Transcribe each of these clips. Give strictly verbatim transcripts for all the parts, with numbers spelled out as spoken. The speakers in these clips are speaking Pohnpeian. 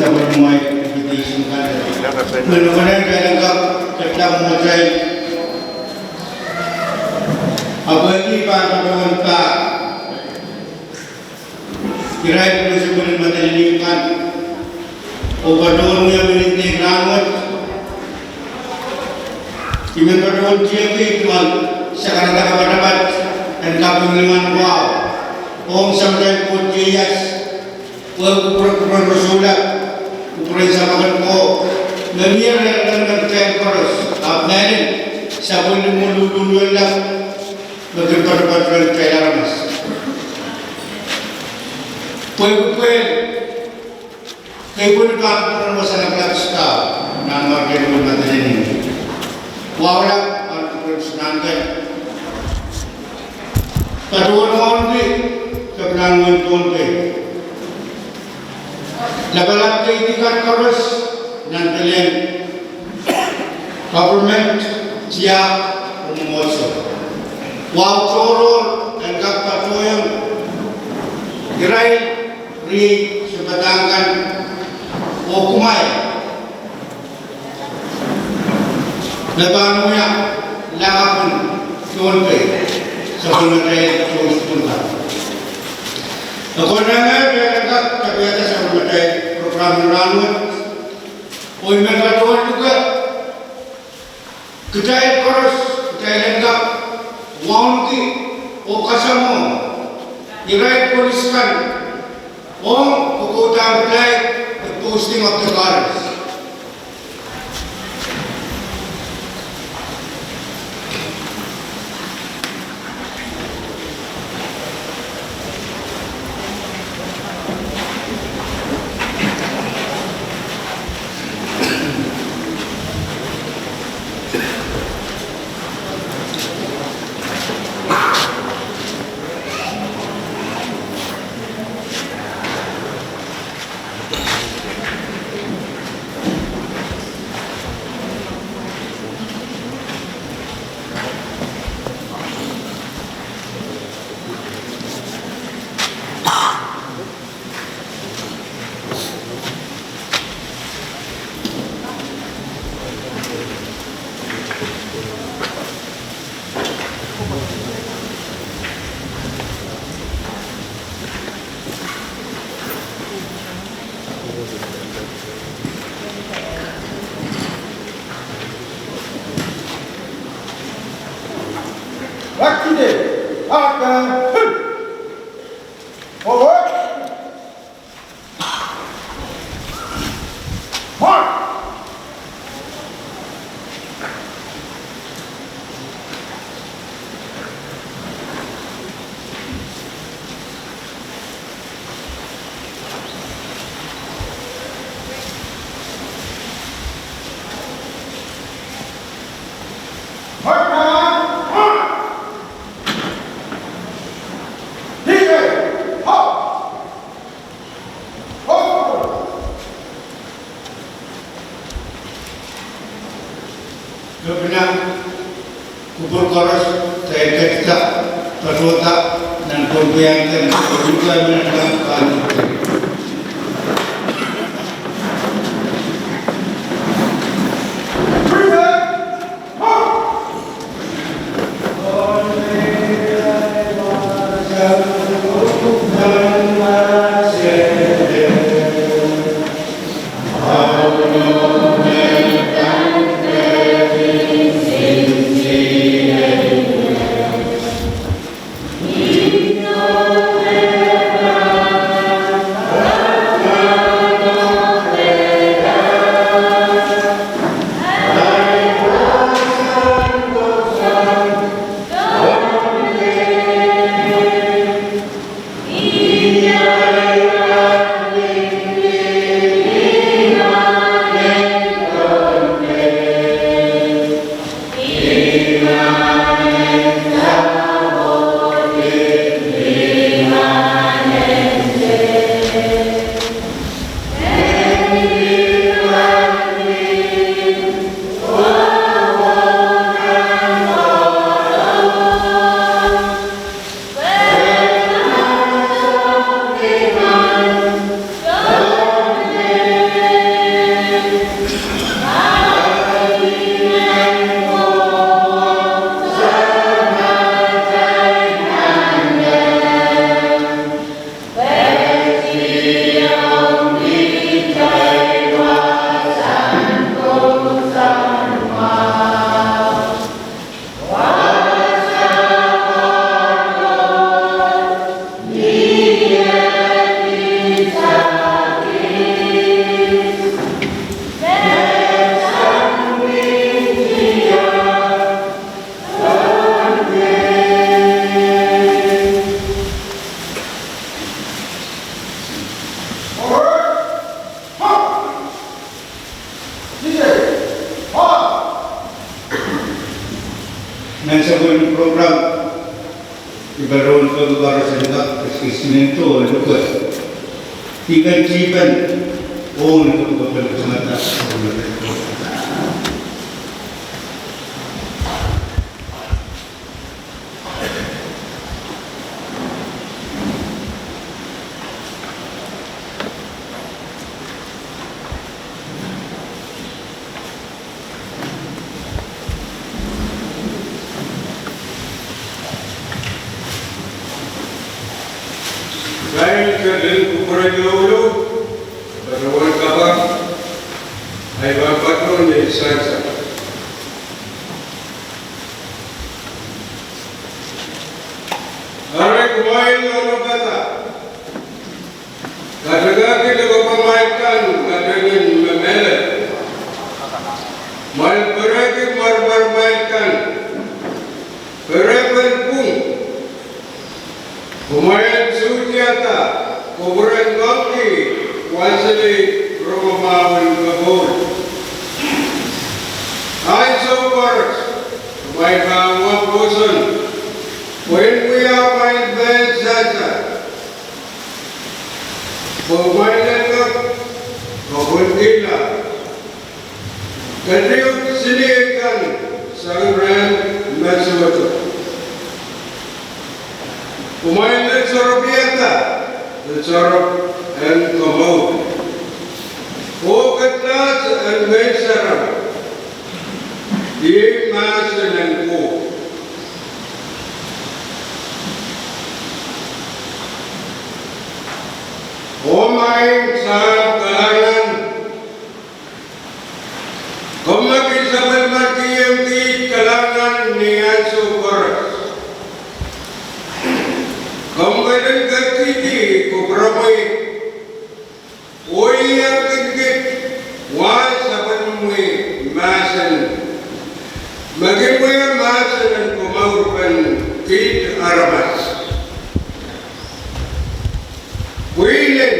sapwellimatail invitation kan. Meno mwein kitail en kak ketilong mwohtail. Ahpw e pahn patohwan pahn irail principal en Madolenihmw kan, oh patohwan wia mehn ntehn rahnwet. I men patohwan tiahk duwen sakarada kapatapat en kaping lingan wahu ong Samatail Koht ieias, pwe kupwure, kupwure souleng, kupwuren sapwellimen Koht, me mie rehn kitail koaros, ahpw mehlel sapwellimen Mwomwohdiso, me kin patopato rehn kitail aramas. Pwehki pwe keipweni pahn kupwuren wasa lapalap sidohwa nan mwarkien Madolenihmw. Wahu lap pahn kupwuren Sinahnken. Patohwan wauneki kepinahn wehin Pohnpei. Lapalap keidi kan koaros nan pil en government, tiahk, oh mwomwohdiso. Wahu tohrohr en kak patohiong irail riei sounpadahk kan oh kumwail me pahn wia lakapw en Pohnpei, sapwellimatail Jones Pulkan. E konehng kitail en kak tapihada sapwellimatail program en rahnwet, oh I men patohwan luke kitail koaros, kitail en kak wauneki oh kasamwoh irail polis kan ong kokoudahn flag, the posting of the colours. Back to the, back, uh, forward. March. Kepina, kupwur koaros, kitail kak patohda nan Pohnpei anthem, kupwur koaros. I patohwan peki koaros en kak keskesinen doh en luke. Tipen tipen, oh ni kokopen kemata. Kitail ketin kupwurki loulou, patohwan kapakap, ahi pahn patohwan ni sansal. Eri kumwail onopada, katikaki likapwamwail kan katehngen me mehlel. Kumwail perehki mwarmwaramwail kan perehpen pwung. Kumwail suhtiada kupwuren ngoangki wahseli rongamwahu en popohl. Ansou koaros kumwail pahn wia pwoson, pwehn wia amwail mehn sansal. Pwe kumwail en kak kapwungkihla ketieu siliei kan sang rehn me suwedo. Kumwail en sorohkiada soarop en komour oh kedlahs en Ngehn Sarawi. Iei mahsen en Koht. Oh maing Sahm Kalahngan, komw me kin sapwellimankiong kiht kalahngan ni ansou koaros. Komw ketin ketikihdi kupwuromwi oh iang kin kiht wahn sapwellimomwi mahsen, me kin wia mahsen en komourpen kiht aramas. Pwihn en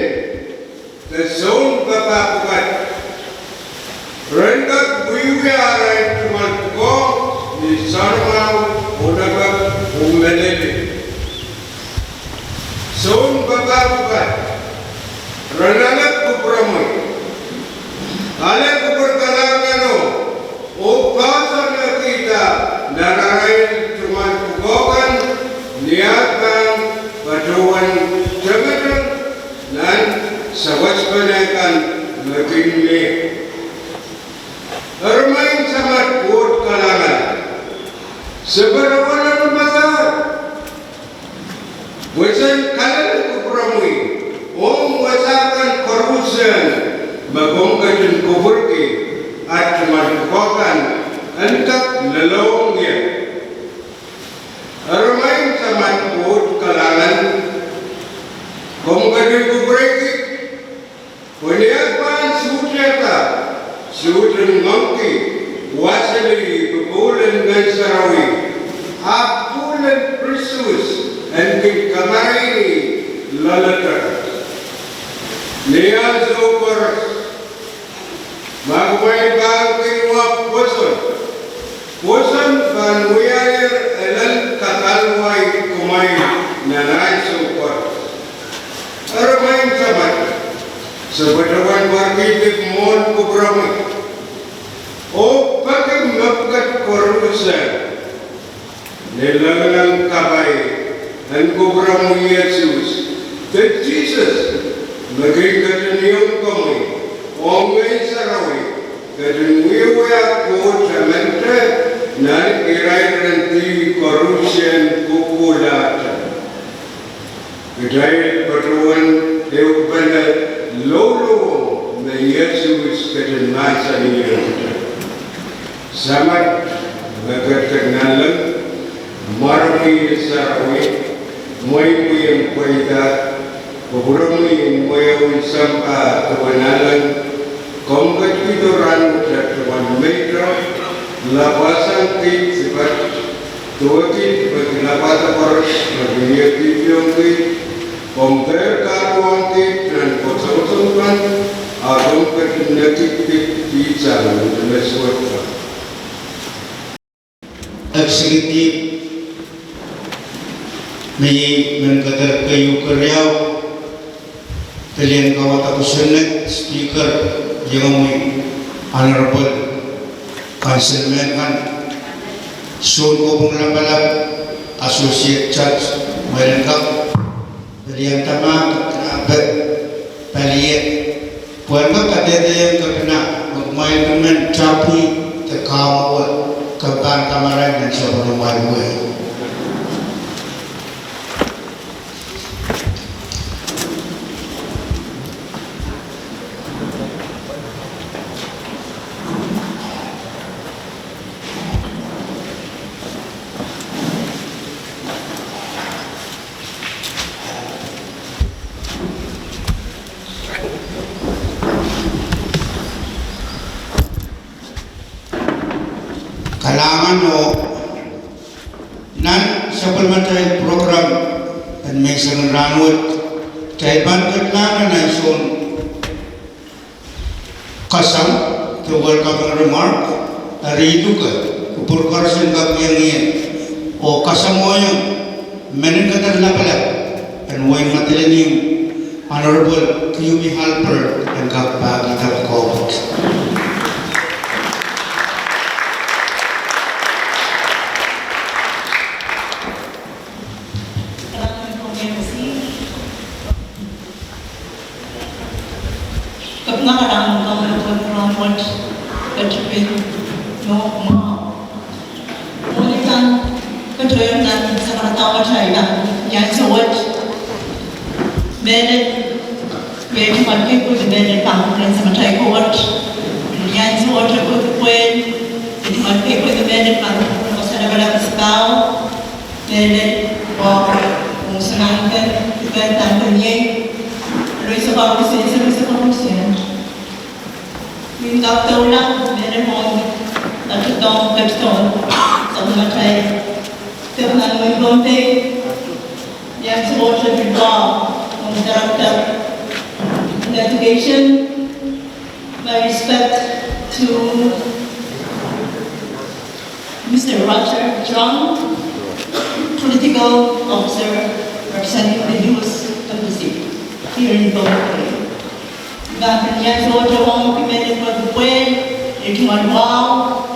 de sounpapah pwukat ren kak wiewia arail tungoal pwukoa ni soahngamwahu, onopek oh mehlel. Sounpapah pwukat ren ale kupwuromwi, ale kupwur kalahngano oh poahsoanehkihda nan arail tungoal pwukoa kan ni ar pahn patohwan tengeteng nan sawaspen kan me kin mie. Eri maing Samat Koht Kalahngan, se patohwan onopada pwe sen kalelehn kupwuromwi ong wasa kan koaros me komw ketin kupwurki at tungoal pwukoa kan en kak lelohng ie. Eri maing Samat Koht Kalahngan, komw ketin kupwurki pwe ni ar pahn suhtehda, suhten ngoangki wahseli popohl en Ngehn Sarawi, ahpw pwohl en priesthood en kin kamaraini loalatail. Ni ansou koaros ma kumwail pahn kin wia pwoson, pwoson pahn wiahier elel kapalwei kumwail nan ansou koaros. Eri maing Samat, se patohwan pwarkihdi mwohn kupwuromwi oh peki mepwukat koaros ni lengileng kapai en kupwuromwi Sises, de Sises me kin ketin iang komwi oh Ngehn Sarawi ketin wiewia Koht emente nan irair en dih koarosie kohkohlahte. Kitail patohwan ehukipene loulou me Sises ketin mahsanih ong kitail. Samat me ketiket nanleng, mwaromwi sarawi, mweimwien pweida, kupwuromwi mweun sampah duwen nanleng, komw ketikihdo rahnwet tungoal mehiteo, lapwasang kiht, duwehte kiht pwehki lapwada koaros me kin iang kiht, komw dehr kahluwahng kiht nan kosongosong kan, a komw ketin nekihdi kiht sang nan me suwed kan. Executive Me iei mehn keder keieu keriau, pelien kawada kosonned, Speaker, iengomwi Honorable Councilmen kan, Soun Kopwung Lapalap, Associate Judge, Mweilengkak, pelien Tamak, Kepina, Paliet, pwehn kak kadehdehiong Kepina, me kumwail men tapwih de kamwomwe, ke pahn kamarain nan sapwellimomwi wehi. Kalahngan oh nan sapwellimatail program en menseng en rahnwet, kitail pahn ketilahng nan ansou en kasam de welcoming remark, eri I luke kupwur koaros en kak iang ie oh kasamwoiong mehn keder lapalap en wehin Madolenihmw, Honorable Kiumi Halbert, en kak pahkihda koapwoat. Kepina, kalahngan en komwi pwehn rahnwet, ketiket nohk mwahu. Mwohni kan, ketiket nan sakaradahn wet, ahi kan, ni ansou wet. Mehlel, mehlel pahn ketiket, mehlel pahn kupwuren Samatail Koht. Ni ansou wet, ketiket, mehlel pahn kupwuren Samatail Koht. Mehlel, wa, ong sanangkan, ketiket, nan ketiket, loi sakaradahn, loi sakaradahn. Mihmi kak doula, mehlel mwohn, ketidohng, ketidohng, sapwellimatail, ketidohng nan wehin Pohnpei, ni ansou wet, ketidohng, ong Director in Education, my respect to Mister Roger Chong, Political Officer representing the U S Embassy here in Pohnpei. Pahn pil ni ansou wet ong ki mehlel pwehki pwehl, eki mwahu,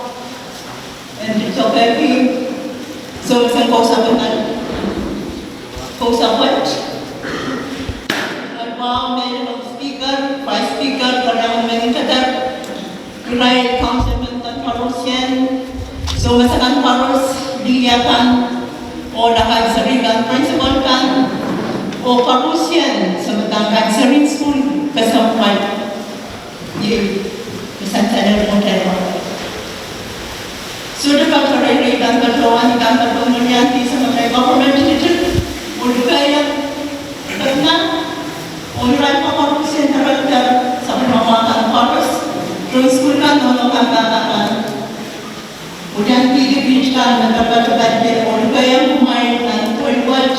en pil tokehki, so, sen kousapw kan, kousapw wet. Mwahu mehlel ong Speaker, Vice Speaker, kalahngan en mehn keder, irail councilmen kan koaros, soumwahu kan koaros, lih akan, oh akan seri kan, principal kan, oh koaros, soumwahu kan seri en sukuhl kesempwal. Iei, me sansal en mwohtail. Sohte patohwan, irail pahn patohwan, I pahn patohwan, mwohni kan, Samatail Government, Tikitik, oh lukehiong, Kepina, oh irail koaros, Director, sapwellimomwi kan koaros, tohn sukuhl kan, nohno kan, pahpa kan. Uhdahn kiht, kiht kan, me patohwan, patohwan, oh lukehiong kumwail nan pwehl wet.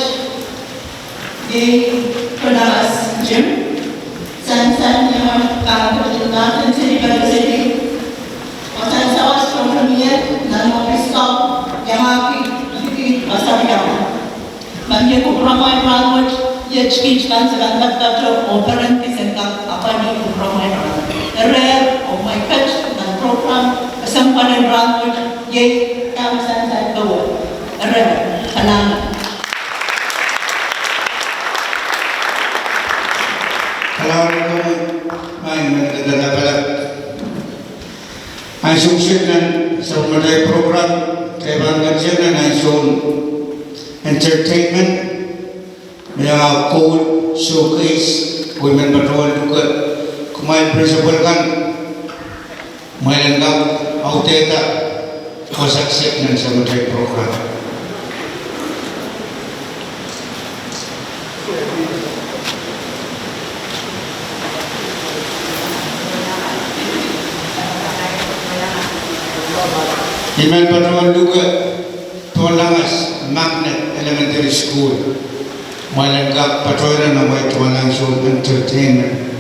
Iei Pwnakas Jim, sansal ni mwail kan, ketiket nan seri, patohwan seri. Oh sansal wet sohte mie, nan ohpis kan, iangahki, iangahki, pasariau. Ma mie kupwuromwail rahnwet, iet kiht kan se pahn patopato, oh peren kis en kak apwalih kupwuromwail rahnwet. Ire, oh mwein ket, nan program, kesempwal en rahnwet, iei, dahme sansal ko. Ire, kalahngan. Kalahngan en komwi, mehn keder lapalap. Ansou kiset nan sapwellimatail program, kitail pahn ketiket nan ansoun entertainment, me iang ah Gold Showcase, oh I men patohwan luke kumwail principal kan, mwein kak audehda wasa kiset nan sapwellimatail program. I men patohwan luke Tohnlangas Magnet Elementary School, mwein kak patohwan nan amwail tohnleng ansoun entertainment.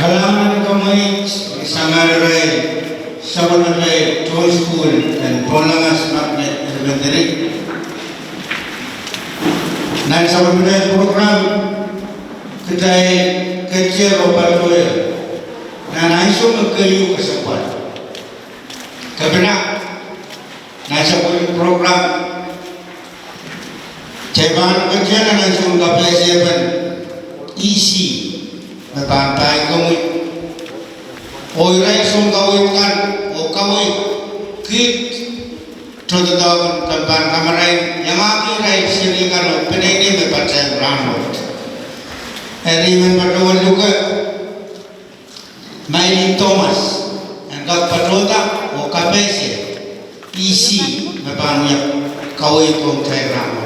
Kalahngan en komwi sang irail sapwellimatail tohn sukuhl en Pohnlangas Magnet Elementary. Nan sapwellimatail program, kitail ketier oh patohier nan ansou me keieu kesempwal. Kepina, nan sapwellimatail program, kitail pahn ketier nan ansou kapehse en E C me pahn pai komwi oh irail soun kaweid kan oh kaweid kiht, tohtohdoahk en pahn kamarain iangahki irail seri kan oh peneinei me patehng rahnwet. Eri I men patohwan luke Mailin Thomas en kak patohda oh kapehse E C me pahn wia kaweid ong kitail rahnwet.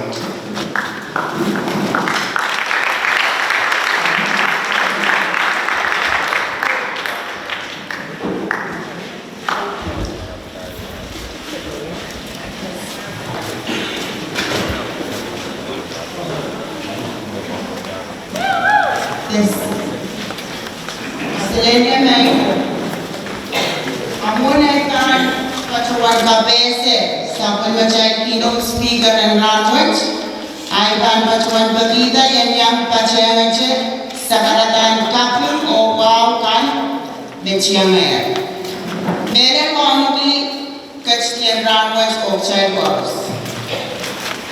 Yes. Selene Maiko. Amwo nei kan patohwan kapehse sapwellimatail keynote speaker en rahnwet, I pahn patohwan pekihda ien iang patehngete sakaradahn kaping oh wahu kan me tiangehr. Mehlel wauneki ketidien rahnwet oh kitail koaros.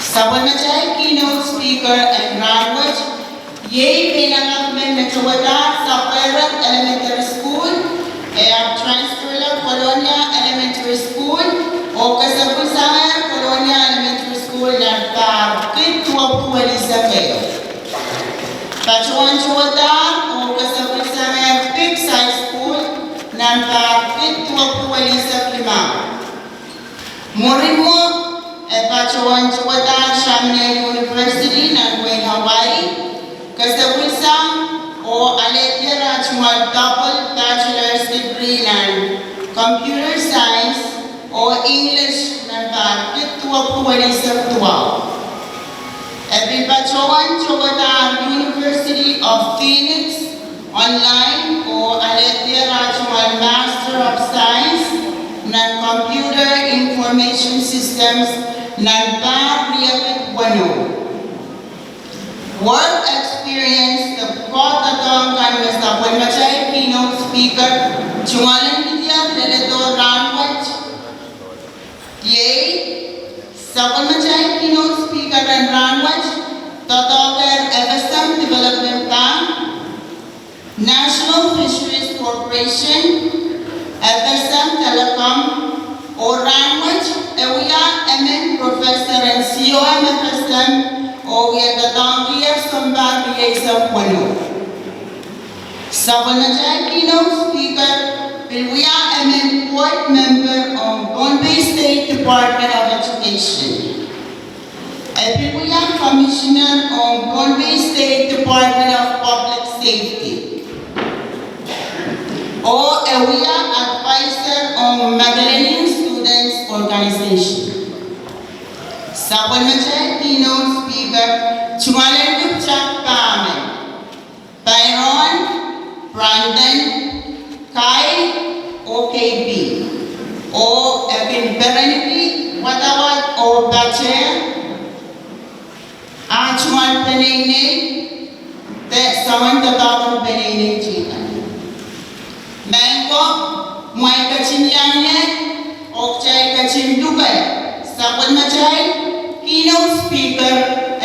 Sapwellimatail keynote speaker en rahnwet iei meinakapw men me towehda Sapwuelrek Elementary School, e ahpw transferla Kolonia Elementary School, oh kesepwilsangehr Kolonia Elementary School nan pahr kid duwepwudu welihsek ehu. Patohwan towedahr oh kesepwilsangehr Pix High School nan pahr kid duwepwudu welihsek limau. Mwurin mwo, e patohwan towedahr Chaminade University nan wehin Hawaii, kesepwilsang oh alehdier ah tungoal double bachelor's degree nan computer science oh English nan pahr kid duwepwudu welihsek duwau. E pil patohwan towedahr University of Phoenix online oh alehdier ah tungoal Master of Science nan Computer Information Systems nan pahr riekid weneu. Work experience de pwukoa doadoahk kan me sapwellimatail keynote speaker tungoalenkidier leledo rahnwet iei sapwellimatail keynote speaker en rahnwet doadoahk en F S M Development Bank, National Fisheries Corporation, F S M Telecom, oh rahnwet e wia emen professor en C O M F S M oh wia doadoahngkier sounpar rieisek weneu. Sapwellimatail keynote speaker pil wia emen board member ong Pohnpei State Department of Education. E pil wia commissioner ong Pohnpei State Department of Public Safety oh e wia advisor ong Madolenihmw Students Organization. Sapwellimatail keynote speaker tungoalehng pwutak pahmen, Byron, Brandon, Kai, oh K P, oh e kin perenki wadawad oh patehng ah tungoal peneinei de soangen doadoahk en peneinei teikan. Maing ko, kumwail ketin iang ie oh kitail ketin luke sapwellimatail keynote speaker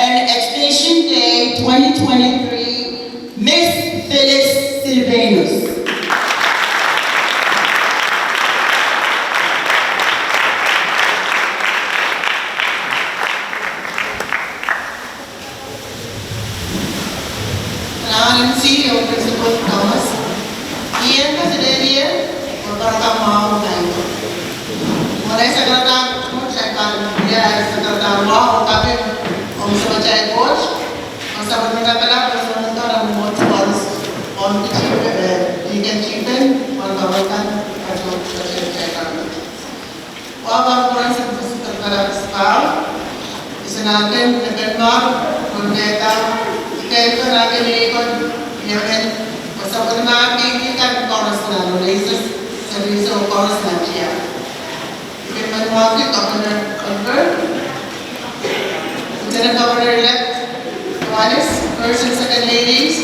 en Education Day twenty twenty-three, Miss Phyllis Silvanus. Kalahngan en C E O Principal Thomas, I en kaselehlie oh pwarada mwahu kan. Mwohn ei sakaradahn mwohn, kitail pahn wia ei sakaradahn mwahu oh kaping ong Samatail Koht, ong sapwellimatail kalap, oh sapwellimatail mwohn Thomas, ong kitipen, eh, Deacon Tipen, ong kaweid kan, oh sapwellimatail kalap. Wahwa pwuran sipwisi kalkalak skau, isenahken Nekenmar, Kolbehda, Kelkar, Akenekon, Yemen, oh Sapwellime pein kan koaros nan Oasis, service koaros nan tiahk. I pil men wauneki Governor Oliver, Lieutenant Governor-elect Johannes, First and Second Ladies,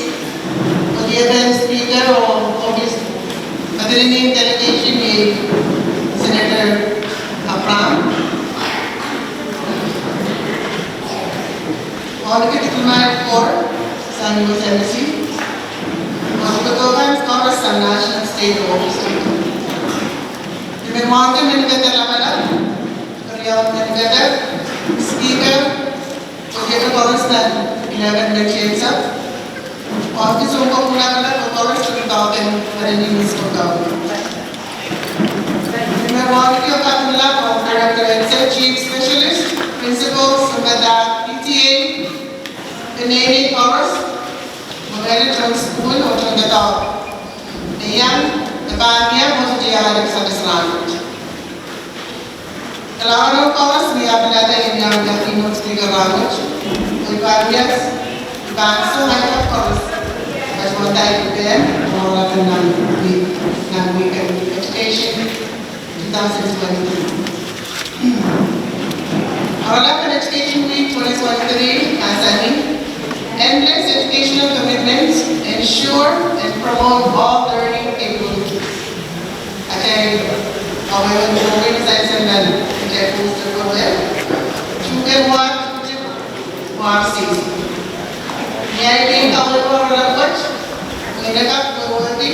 oh the event speaker oh office, Madeleine delegation, Senator Abraham. Wauneki diplomatic corps sang U S Embassy, oh diplomat koaros sang national, state office. I men wauneki menet lapalap, keriaun menet, speaker, oh diplomat koaros nan eleven Mexico. Wauneki sounpwong lapalap koaros, Republican, Madeleine Miss Kokau. I men wauneki kapw lapalap, director, chief specialist, principal, sounpadahk P T A, peneinei koaros, me mehlel tohn sukuhl oh tohn doadoahk, me iang, me pahn iang, oh sohte iang ahi kesakis rahnwet. Kalahngan koaros me I pilada en iang keynote speaker rahnwet, oh I pahn iang, I pahn song ahi koaros, as one day I pahn, oh I pahn nan week, nan week en education, two thousand twenty-three. Oaralap en Education Week twenty twenty-three, mahsanih, endless educational commitments ensure and promote all learning capabilities. Atail kawehwe en Koht, sansal nan atail poster kawehwe, tuhke wahn War season. Ni ahi pein kawehwe oaralap wet, I men kak wehwehki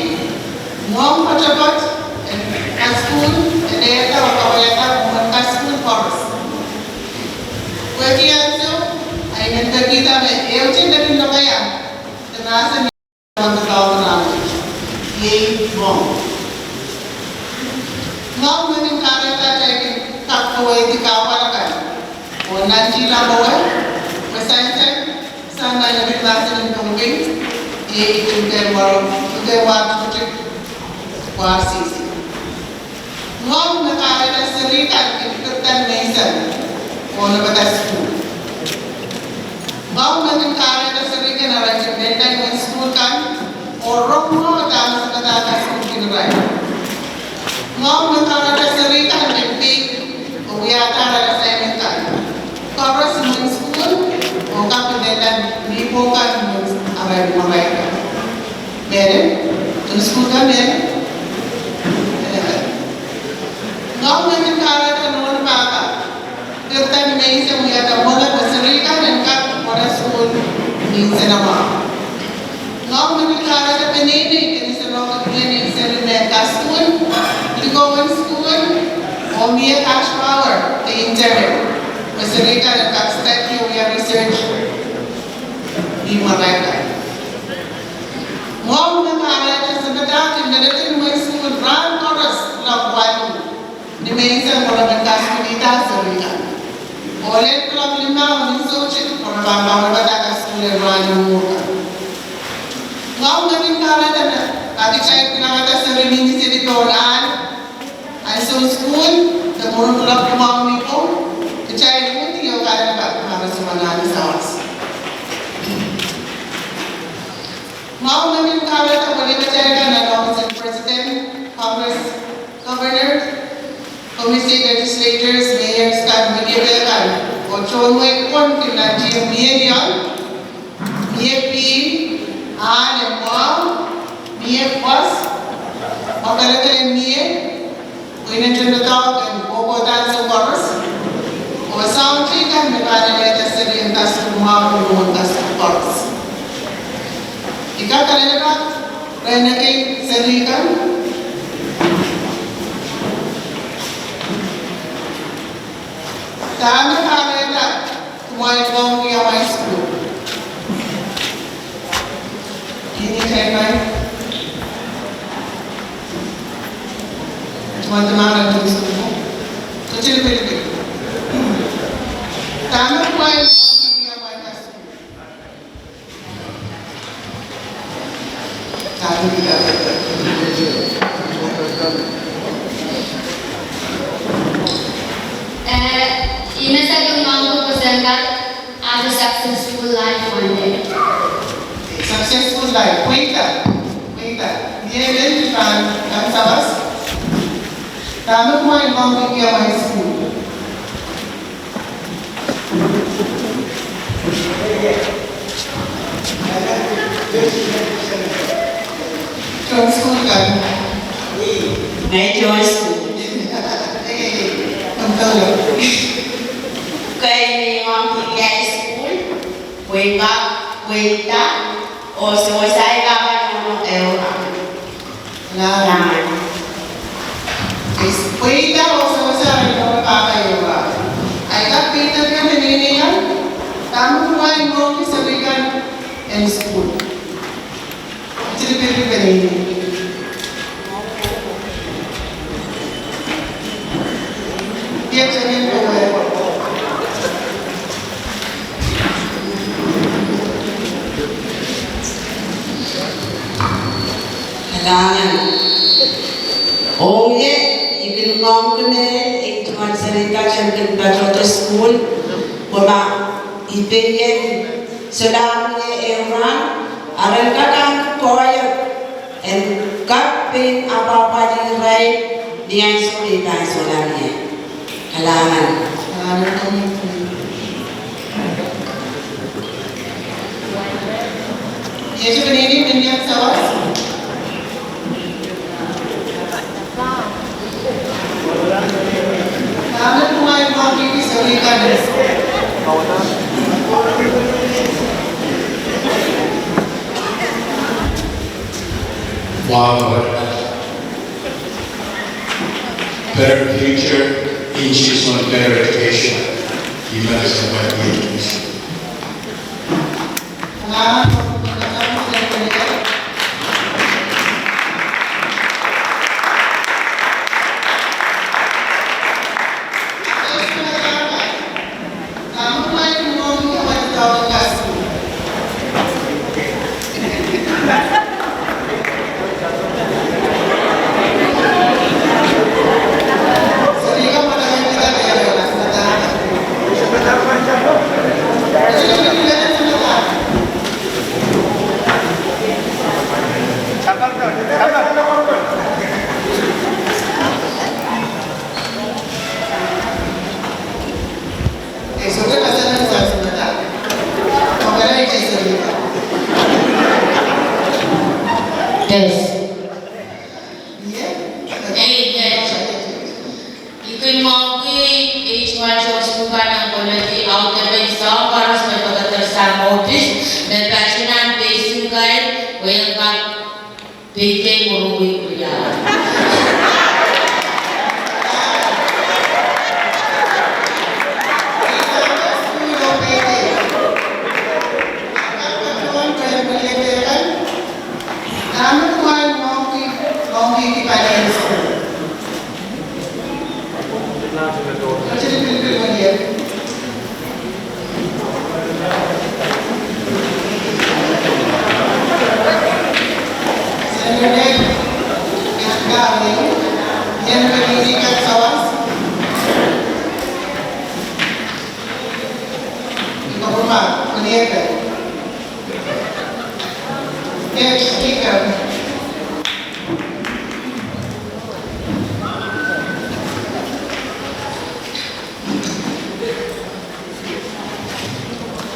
mwohn poatopoat en kasukuhl, en ehda oh kapwaiada mwohn kasukuhl koaros. Pwehki ansou, I men pekihda me ehute me kin lokaiahng de mahsen Iei mwohn. Mwohn me kin kahrehda kitail kin kak powehdi kahpwal akan oh nantihla powe, pwe sansal sang nan epil mahsen en Pohnpei, iei tuhke wahn, tuhke wahn tikitik War season. Mwohn me kahrehda seri kan kin pirida menseng oh lepida sukuhl. Mwohn me kin kahrehda seri kan arail kin lel nan mwehin sukuhl kan oh rong mwo dahme sampah kan sukuhl kin irail. Mwohn me kahrehda seri kan kin peik oh wiahda arail assignment kan koaros mwehin sukuhl oh kak lel nan nipwong kan mwehin arail mwarail kan. Mehlel, tohn sukuhl kan mehlel. Mwohn me kin kahrehda nohno pahpa pirida menseng wiahda mwenge pwe seri kan en kak wia sukuhl ni nsenamwahu. Mwohn me kin kahrehda peneinei kin isenok kihong seri mehn kasukuhl, likou en sukuhl, oh mie cash power de internet, pwe seri kan en kak study oh wia research ni mwarail kan. Mwohn me kahrehda sampah kan kin lel nan mwehin sukuhl rahn koaros kuloak waluh ni menseng pwe re men kasukuhlihda seri kan, oh lel kuloak limau ni soutik pwe re pahn pahn lepida kasukuhl en rahn en mwuhr kan. Mwohn me kin kahrehda me kitail kin lepida seri mihmi seri pohn ahl, ansoun sukuhl, de mwurin kuloak limau ni pwong, kitail uhdi oh kalelapak ma re sohte anahne sawas. Mwohn me kin kahrehda pwe lepida kitail nan ohpis en President, Congress, Governor, Pohnpei State Legislators, Mayors kan, me kepel kan, oh tohn wehi pwon kin nantihong mie lioal, mie pihl, ahl en mwahu, mie pwoas, mwakelekel en mie, pwihn en doadoahk en kohkohdo ansou koaros, oh soahng teikan me pahn lelehda seri en kasukuhl mwahu ni mwohn kasukuhl koaros. I kak kalelapak rehn ekei seri kan. Dahme kahrehda kumwail ong wia amwail sukuhl? Kini teikan Dahme kumwail ong wia amwail kasukuhl? Eh, I men sehse mwahu pwe sen kak have a successful life one day. Successful life. Pweida. Elen, pahn kan sawas. Dahme kumwail ngoangkihki amwail sukuhl? Tohn sukuhl kan. Ngehi tohn sukuhl. Kei me ngoangkihki ahi sukuhl, pwe I kak pweida oh sewese ahi pahpa nohno Eura. Nan. Pweida oh sewese ahi nohno pahpa Eura. Ahi kak pweida pia me nini kan, dahme kumwail ngoangki seri kan en sukuhl? Tiri piri penini. Ia tengin pewe. Kalahngan. Ong ie, I kin ngoangki me ei tungoal seri kan en kin patohdo sukuhl, pwe ma I pein solahr mie Eura, a ren kak ahneki koahiek en kak pein apwahpwalih irail ni ansou me I pahn solahr mie. Kalahngan. Kalahngan. Ia tengin penini, men iang sawas. Dahme kumwail ngoangkihki seri kan? Wow. Better future hinges on better education. You must have ideas. Yes. Ei, yes. I kin ngoangki ei tungoal tohn sukuhl kan en koledi audepen soahng koaros me pekedersang ohpis, me patohwan peisin kair, oh iang kak peikei murungui kuria.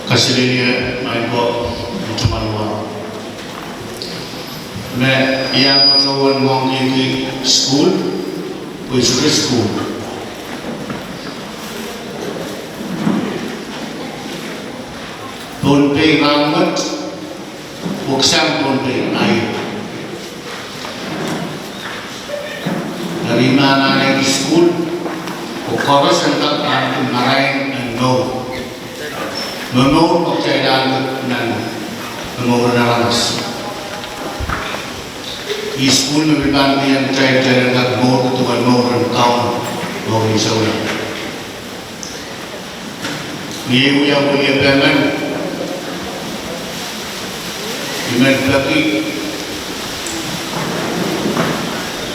Kaselehlie, maing ko, mwotomwalwa. Me I iang patohwan ngoangkihki sukuhl, pwe I sohte sukuhl. Pohnpei rahnwet, oh kisang Pohnpei ahi. Eri ma I anahne sukuhl, oh koaros en kak ahneki marain en mour. Me mour me kitail ahneki nan me mour en aramas. Ih sukuhl me pil pahn wia kitail, kitail en kak mour, duwen mour en Kaun, mour en souleng. Ni ei wia wiliapemen, I men peki,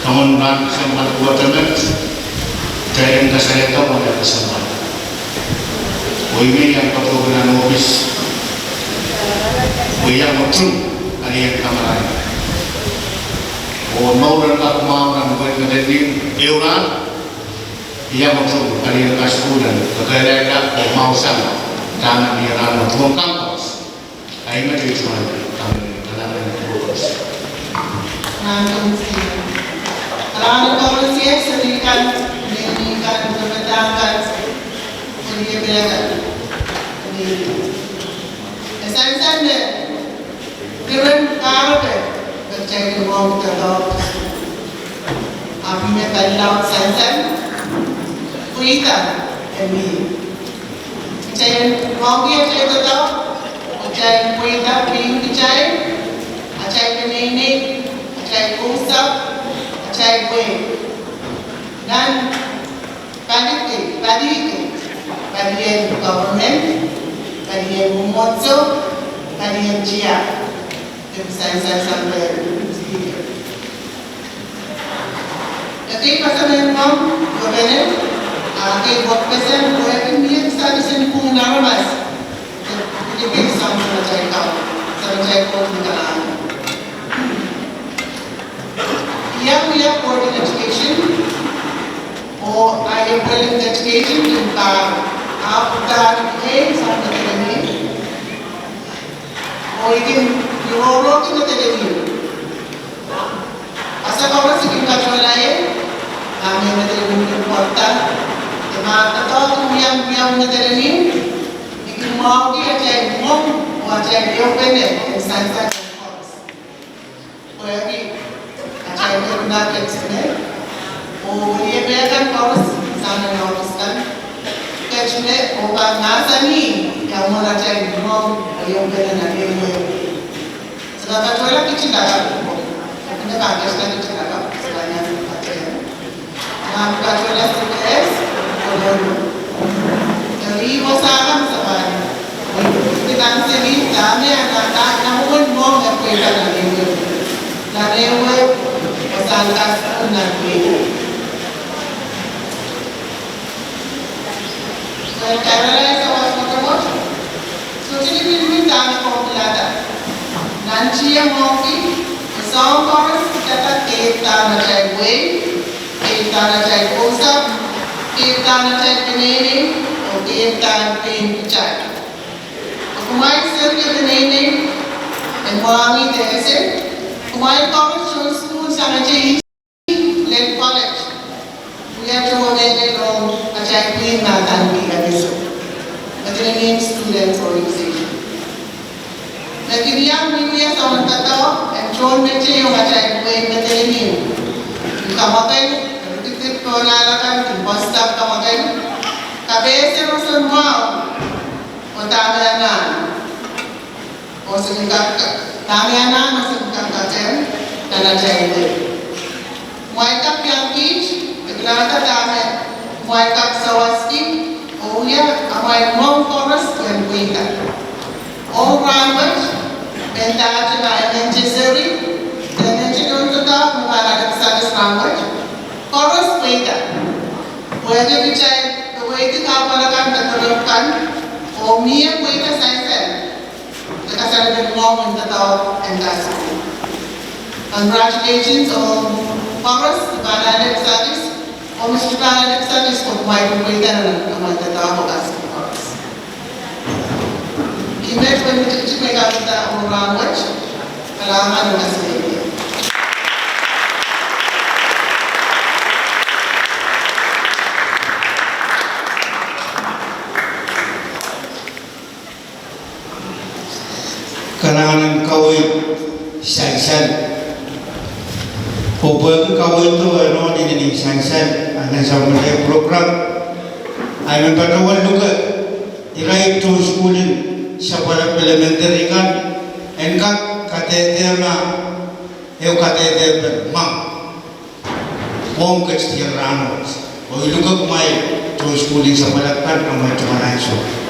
Kaun pahn kesempwal kohdo met, kitail en kasalehda mwohn kesempwal. Oh I men iang patohwan nan ohpis, oh I iang utung, a I en kamarain. Oh mour en kak mwahu nan wet me dehr ni ehu rahn, ia motung palien kasukuhl en kekehlailla oh mwahusang dahme ni rahn me tuhwong kampos. Ahi me te tuan kami kalahngan en koaros. Kalahngan en koaros, seri kan, nein kan, kepadahk kan, seri kan. Ni, e sansal me Reverend Karabe, kitail kin mwohng doadoahk. Ahpw me palilaud sansal, pweida, e mih. Kitail mwohngki atail doadoahk, kitail pweida pein kitail, atail peneinei, atail kousoap, atail wehi. Nan palike, palike, palien government, palien mwomwohdiso, palien tiahk, e sansal sang pali, Speaker. Ekei pasamen mwohng, government, ah, ekei wekpeseng, oh ekei mie kisakis en pwungen aramas, e, ekei sang sang atail kau, sang atail kau ni kalahngan. Ia wia Board en Education, oh ahi apwal en education kin pahn, ahpw pahn, eh, sang me dehr ni. Oh I kin, I rongorong me dehr ni. Asa koaros I kin katohlaie, ah, me dehr ni kin pwarada. E ma katohdo kin wia, wia me dehr ni, I kin mwahuki atail mwohng, oh atail ehupene, en sansal koaros. Pwehki atail pil na ketiket, oh wiepe kan koaros sang nan ohpis kan. Ketiket oh pahn mahsanih ia mwomwen atail mwohng oh ehupene nan ehu ehu. Sohte patohla kitin lakapw, oh pil pahn ketiket kitin lakapw, sohte pahn ia sohte patohla. Nan patohla sukes, oh pil. Eri wasa kan sapan. Eri kaunseling, dahme, nan, nan, nan mwomwen mwohng e pweida nan ehu ehu. Nan ehu ehu, wasa kan nan pweida. Well, Carolina, so was what about? So, tini pil mi dahme koaros pilada. Nan tiahk mwohki, e soang koaros pilada, keirda nan atail wehi, keirda nan atail kousoap, keirda nan atail peneinei, oh keirda nan pein kitail. Kumwail seri peneinei, e mwahngih de ese, kumwail koaros tohn sukuhl sang atail lel college. Wia tohn mehlel ong atail pwihn me adaneki ANESO, Mediterranean Students Organization. Me kin iang wia soangen doadoahk en tohn mehlel ong atail pwihn me dehr ni. Kamwakel, rikidid pohn ahla kan, kin bus stop kamwakel. Kapehse roson mwahu, oh dahme anahn. Oh se kin kak, dahme anahn, oh se kin kak katehr nan atail wehi. Kumwail kak iang kiht, e pilada dahme kumwail kak sawaski, oh wia amwail mwohng koaros en pweida. Oh rahnwet, mendahte ma e mente seri, de e mente doadoahk me pahn ale kisakis rahnwet, koaros pweida. Pwehki kitail, pwehki kahpwal akan, de doadoahk kan, oh mie pweida sansal. Kitail kasalepen mwohng en doadoahk en kasukuhl. Congratulations ong koaros, Superintendent Alexander, oh Mister Superintendent Alexander, oh kumwail pweida nan amwail doadoahk oh kasukuhl koaros. Ih met wen tikitik me I kapwaiada ong rahnwet, kalahngan oh kaselehlie. Kalahngan en kaweid sansal. Oh pwehki kaweid o e nohn inenen sansal, a nan sapwellimatail program, I men patohwan luke irail tohn sukuhl en sapwalap elementary kan en kak kadehde ma ehu kadehdepen mwahu. Mwohng ketiket rahnwet. Oh I luke kumwail tohn sukuhl en sapwalap kan, kumwail tungoal ansou.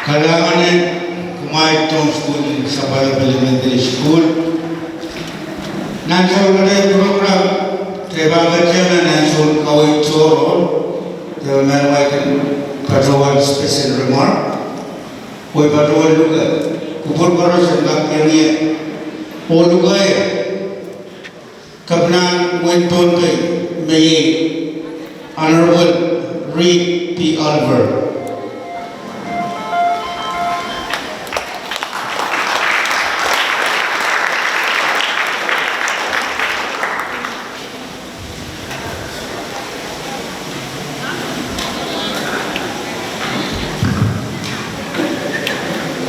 Kalahngan en kumwail tohn sukuhl en Sapwalap Elementary School. Nan sapwellimatail program, kitail pahn ketiana nan soun kaweid tohrohr, de ma wai kin patohwan special remark, wai patohwan luke, kupwur koaros en kak iang ie oh luke ie. Kepinahn wein Pohnpei, me iei Honorable Reed P. Oliver.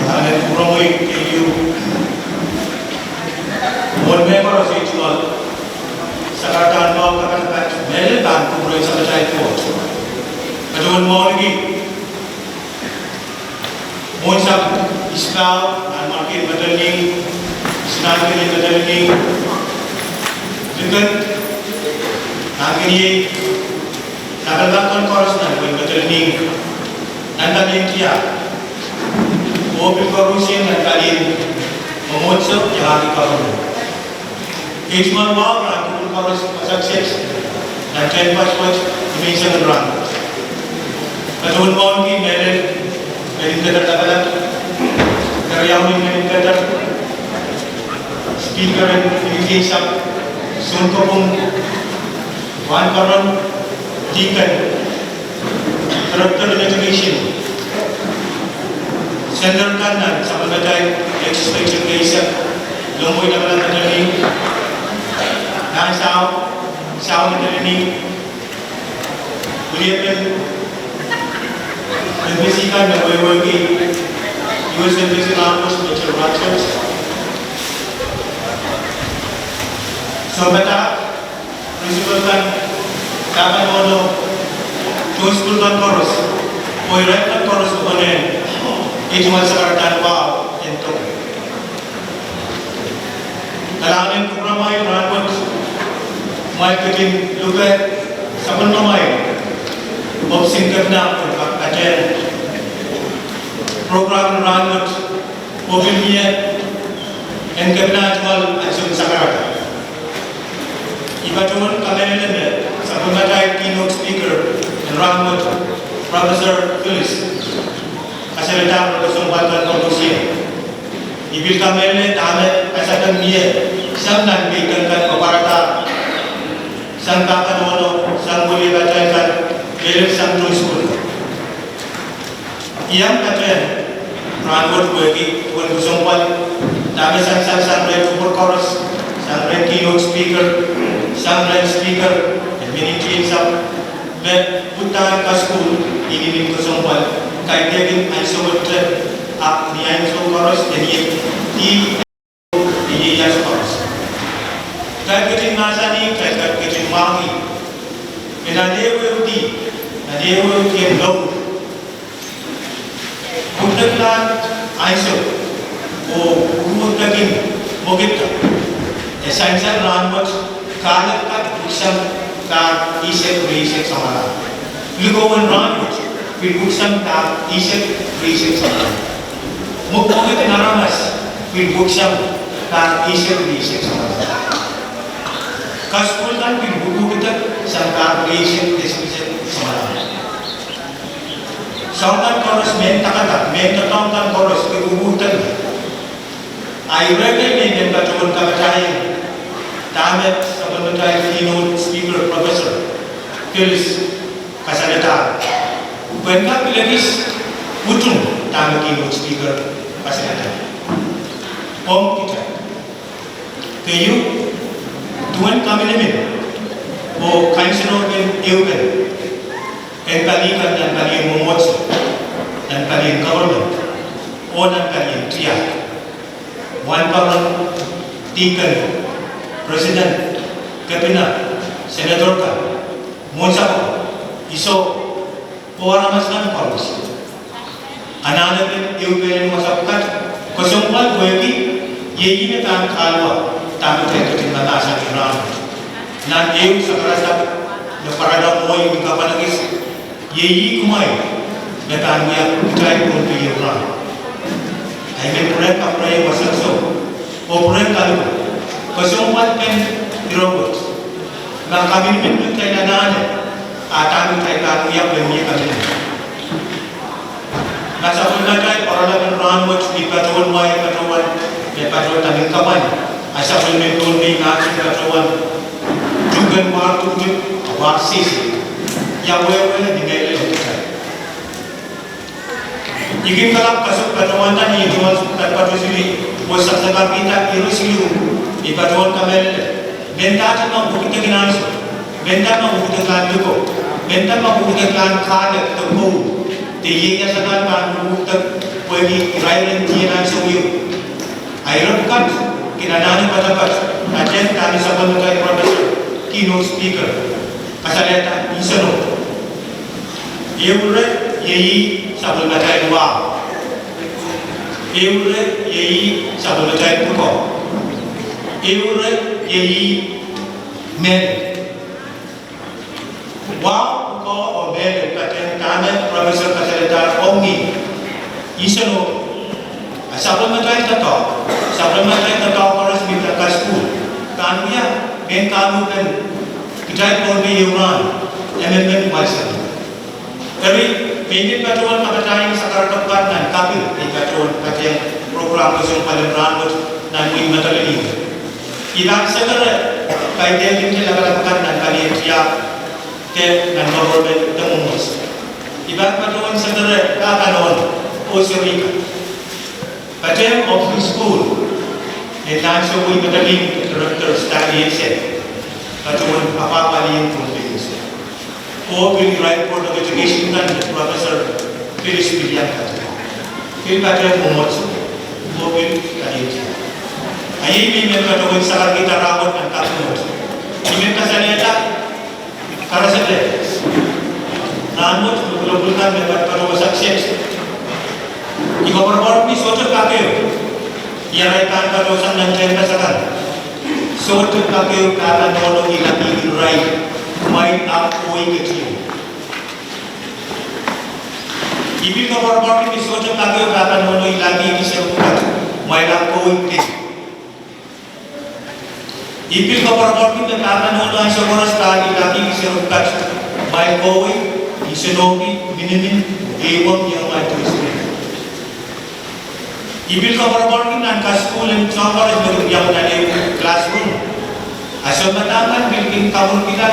Ahnen kurohng keieu. Mwohn mehkoaros, ihte mwahu sakaradahn mwahu kapatapat mehlel pahn kupwuren Samatail Koht. Patohwan mwahu ki. Mwohn sahpw isipahu, nan mwarkien Madolenihmw, isinahn kenen Madolenihmw, liken, nan keniei, lapalap kan koaros nan wehin Madolenihmw, nan palien tiahk, oh pil koarusie nan palien mwomwohdiso, iangahki government. Ihte mwahu rahn kupwur koaros wasa kiset nan tehnpas wet, ni menseng en rahn. Patohwan mwahu ki mehlel, Menin Keder Lapalap, keriaun en Menin Keder, Speaker en Legislature, Sounkopwung, Wahnpoaron, Deacon, Director en Education, Senator kan nan sapwellimatail legislature keisek, Longwe Lapalap Madolenihmw, Nahnsahu, Sahu Madolenihmw, William, Embassy kan me wehwehki U S Embassy rahnwet, Mister Rogers. Sounpadahk, principal kan, dahkot nohno, tohn sukuhl kan koaros, oh irail kan koaros me konehng, ihte mwahu sakaradahn wahu en doke. Kalahngan en kupwuramwail rahn wet, kumwail ketin luke sapwellimamwail, oh kisin kepina en kak attend program en rahn wet, oh pil mie en kepina tungoal ansou en sakarada. I patohwan kamehlele me sapwellimatail keynote speaker en rahn wet, Professor Phyllis, kasalehda me kesempwal kan koarusie. I pil kamehlele dahme kasalehda mie sang nan peikan kan me pwarada sang pahpa nohno, sang weliepatail kan, mehlel sang tohn sukuhl. I ahpw attend rahn wet pwehki duwen kesempwal, dahme sansal sang rehn kupwur koaros, sang rehn keynote speaker, sang rehn speaker en Menin Teinsapw, me uhdahn kasukuhl inenen kesempwal, kaidehkin ansou wet, ahpw ni ansou koaros, en ie, di, en ie iasou koaros. Kitail ketin mahsanih, kitail ketin mwahuki, me nan ehuehu di, nan ehuehu di en mour, pwukedek kan ansou, oh pwukedek en mwekid, e sansal rahn wet, kahlap kan pwuhsang pahr eisek rieisek samwalahro. Likou en rahn wet pil pwuhsang pahr eisek rieisek samwalahro. Mwekmwekid en aramas pil pwuhsang pahr eisek rieisek samwalahro. Kasukuhl kan pil pwukedek sang pahr rieisek rieisek samwalahro. Soahng kan koaros, mehn takada, mehn doadoahk kan koaros pil pwukedek. A ire kei me I men patohwan kapatahieng dahme sapwellimatail keynote speaker, Professor Phyllis kasalehda. Pwehn kak pil ekis utung dahme keynote speaker kasalehda. Ong kitail keieu, duwen kaminimin oh kansenopin ehupene en pali kan, nan palien mwomwohdiso, nan palien government, oh nan palien tiahk, wahnpoaron, deacon, president, kepina, senator kan, mwohnsapw, iso, oh aramas kan koaros. Anahnepen ehupenen wasa pwukat, kesempwal pwehki, iei ih me pahn kahluwa dahme kitail ketin mahsanih rahn wet. Nan ehu sakaradahn me pwarada mwohn kapwal ekis, iei kumwail Pahn wia kitail Pohnpei ehu rahn. I men pwurehng kapwurehiong wasa koaros oh pwurehng kaluku, koasoandi pen ire wet, ma kaminimin me kitail anahne, a dahme kitail pahn wia pwe mie kaminimin. Ma sapwellimatail pwarala en rahn wet ni patohwan wai, patohwan, me patohwan tamin kapwan, a sapwellimen Pohnpei mahsen patohwan tuhkehn war tukutuk, war sehse. Ia wehwe ni mehlel ong kitail? I kin kalap kasik patohwanda ni tohn patohwan sili, oh sakasakarkihda ire siluh ni patohwan kamehlele. Mendahte ma wekidek en ansou, mendahte ma wekidek en liko, mendahte ma wekidek en kahlek de koul, de ieias akan pahn wekidek pwehki irair en dih en ansou ieu. A ire pwukat kin anahne poatopoat, a dahme sapwellimatail professor, keynote speaker, kasalehda, nsenoh. Ehu ire iei sapwellimatail wahu. Ehu ire iei sapwellimatail pwukoa. Ehu ire iei mehlel. Wahu, pwukoa oh mehlel, patehng dahme professor kasalehda ong ni nsenoh. A sapwellimatail doadoahk, sapwellimatail doadoahk koaros me kitail kasukuhl, pahn wia mehn kahluhpen kitail Pohnpei ehu rahn, emenemen waisang. Eri, mehn patohwan kapatahieng sakaradahk pwukat nan kaping, mehn patohwan patehng program kosong pwalen rahn wet nan wehi Madolenihmw. I pahn sekere kaidehn lipilipil lapalap akan nan palien tiahk de nan government de mwomwohdiso. I pahn patohwan sekere pahpa nohno oh serihkan. Patehng office school en nan ansou wehi Madolenihmw, Director Stanley Hansen patohwan apwahpwalih en Pohnpei. Oh pil irail Board of Education kan, Professor Phyllis William patohwan. Pil patehng mwomwohdiso, oh pil palien tiahk. A iei me I men patohwan sakarkihda rahn wet nan kaping wet. I men kasalehda karasepe rahn wet, me pwulopwul kan me patohwan success. I koapworopworki sohte pak ehu, ia irail pahn patohsang nan tehnpas akan. Sohte pak ehu pahpa nohno ilakihki irail, kumwail ahpw kohwei ketihong. I pil koapworopworki me sohte pak ehu pahpa nohno ilakihki serihkan, kumwail ahpw kohwei ketihong. I pil koapworopworki me pahpa nohno ansou koaros pahn ilakihki serihkan, kumwail kohwei, nsenohki, minimin, ehuong iang kumwail tuiskuhl. I pil koapworopworki nan kasukuhl en soahng koaros me kin iang nan ehu classroom. A sounpadahk kan pil kin kamwurkihla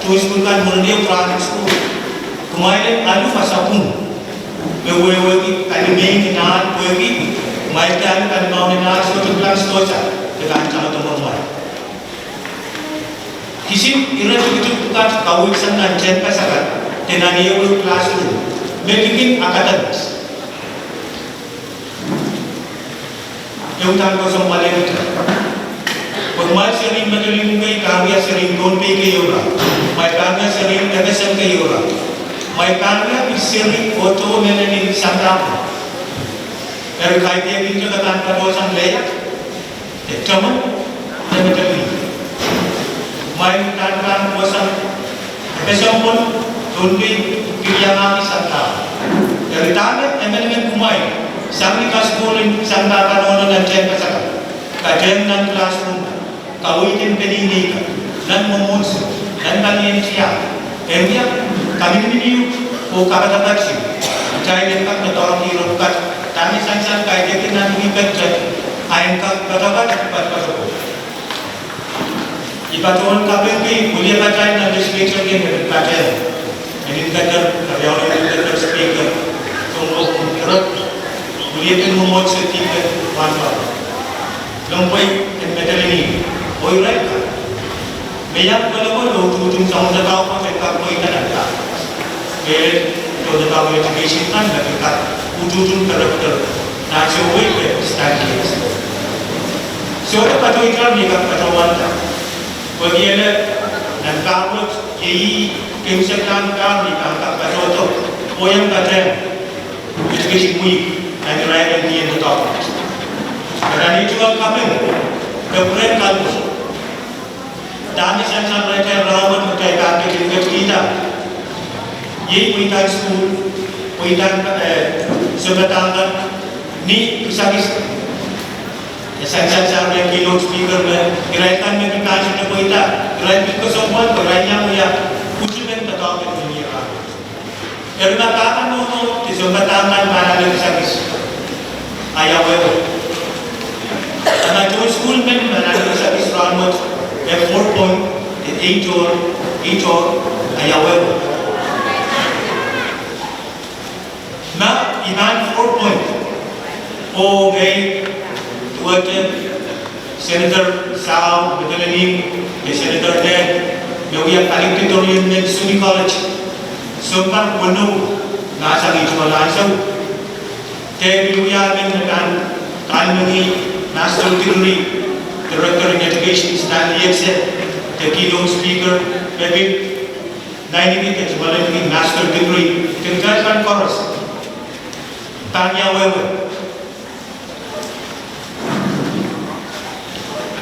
tuiskuhl kan mwurin ehu private school. Kumwail en alu ma sapwung me wehwehki kalimehieng en ahl pwehki kumwail de alu kalimaunen ahl sohte kilang sdohsa de pahn tangodo mwomwail. Kisin ire tikitik pwukat kaweid sang nan tehnpas akan de nan ehu classroom me kin akademik. Ehu dahme koasoandi pwukat, pwe kumwail serihn Madolenihmw kei pahn wia serihn Pohnpei kei ehu rahn. Kumwail pahn wia serihn FSM kei ehu rahn. Kumwail pahn wia pil seri oh towe mehlel en sampah pwon. Eri kaidehkin kitail pahn patohsang leia de temen de Madolenihmw. Kumwail pahn pahn kohsang FSM pwon, Pohnpei pil iangahki sampah. Eri dahme emenemen kumwail sang ni kasukuhl en sampah pahn nohno nan tehnpas akan, patehng nan classroom, kaweid en peneinei kan, nan mwomwohdiso, nan palien tiahk, en wia kaminimin ehu oh kapatapat ehu. Kitail en kak doadoahngki ire pwukat, dahme sansal kaidehkin nan wihpet, a en kak kapatapat, kapatapat. I patohwan kapingki wiliepatail nan legislature kin, me patehng, me nin keder, keriaun nin keder speaker, Congressman Director, wiliepen mwomwohdiso, dihpen wahnpoaron, Lempwei en Madolenihmw, oh irail kan me iang kolokol oh utuhten soangen doadoahk en kak pweida nan pahn. Mehlel, soangen doadoahk en education kan me kak utuhten director nan ansou wehi, Stanley Hansen. Sohte patohwan ni kak patohwanda. Pwehki ele nan pahn wet, iei keieu sehse nan pahn ni pahn kak patohdo, oh iang patehng education week nan irair en dih en doadoahk. Eri nan ituwen kaping, pepwuren kalpwuo. Dahme sansal rehtail rahn wet me kitail pahn ketin ketikihda, iei wehi kan sukuhl, Pweida, eh, sounpadahk kan ni kisakis. E sansal sang rehn keynote speaker me irail kan me pil pahn sohte pweida, irail pil kesempwal, irail iang wia utupen doadoahk en mie. Eri ma pahn nohno, sounpadahk kan pahn ale kisakis. Ahi awehwe. A ma tohn sukuhl men me ale kisakis rahnwet, e four point eight or, eight or, ahi awehwe. Ma I pahn four point. Oh, okay. Duwehte Senator Sahau, Medeleni, eh, Senator Ned, me wia valedictorian men SUNY College. Sounpar weneu, mahsanih tungoal ansou. Dehr pil wia men me pahn kalinganki master degree, Director in Education Stanley Ekse, de keynote speaker, me pil naineki de tungoalenki master degree, de kitail kan koaros. Pahn ia wehwe.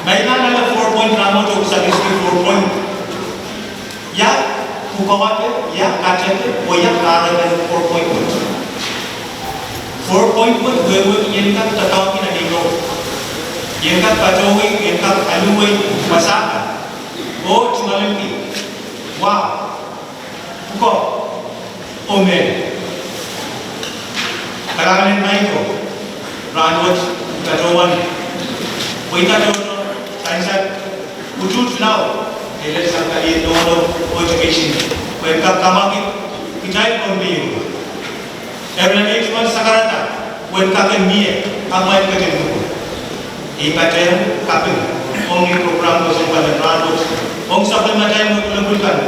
Ma I pahn ale four point rahnwet oh kisakis four point. Ia pwukoahte, ia katepe, oh ia kahrepen four point wet. Four point wet wehwehki ien kak doadoahngki nan inou. Ien kak patohwei, ien kak aluwei, wasa kan. Oh tungoalenki. Wow. Pwukoa. Oh me. Kalahngan en Michael. Rahnwet, patohwan. Pweida tohto, sansal, utuht lao. Ele sang kali nohno, oh education. Pwe kak kamaki, kitail Pohnpei. Eri nan ei tungoal sakarada, wen kak en mie, amwail ketin nukun. I patehng kaping ong ei program kosonpalen rahnwet, ong sapwellimatail me kolokol kan,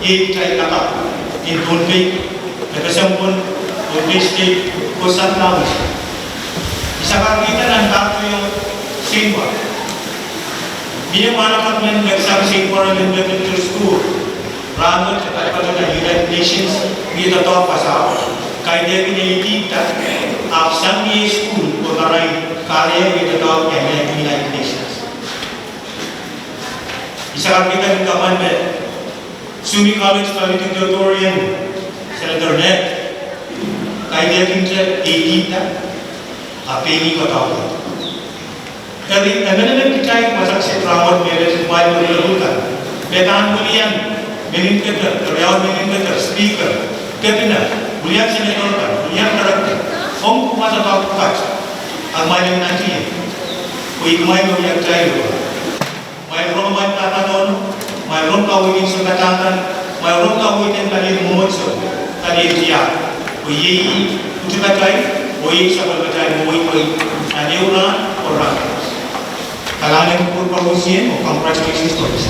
iei kitail lakapw en Pohnpei, me kesempwal, Pohnpei State, oh sahpw laud. I sakarkihda nan party oh seinkwa. Mie mwahnakapw men me kisakis seinkwa men me pil sukuhl. Rahnwet e patopato nan United Nations, mie doadoahk wasao. Kaidehkin e idihda, ahpw sang ni ei sukuhl, oh marain, kahrehiong mie doadoahk nan United Nations. I sakarkihda ni kamwan me, SUNY College valedictorian, Senator Ned, kaidehkinte e idihda, ahpw pein ih doadoahk. Eri, emenemen kitail wasa kiset rahnwet me lel kumwail me kolokol kan. Me pahn wilian, menin keder, riau menin keder, speaker, kepina, wilian senator kan, wilian director, ong kumwail doadoahk pwukat, amwail en nantihong. Pwe kumwail me wia kitail. Kumwail rong kumwail pahpa nohno, kumwail rong kaweid en sounpadahk kan, kumwail rong kaweid en palien mwomwohdiso, palien tiahk. Pwe iei, utuhpatail, oh iei sapwellimatail mwowe pwe, nan ehu rahn, oh rahn. Kalahngan en kupwur koaros, oh congratulations koaros.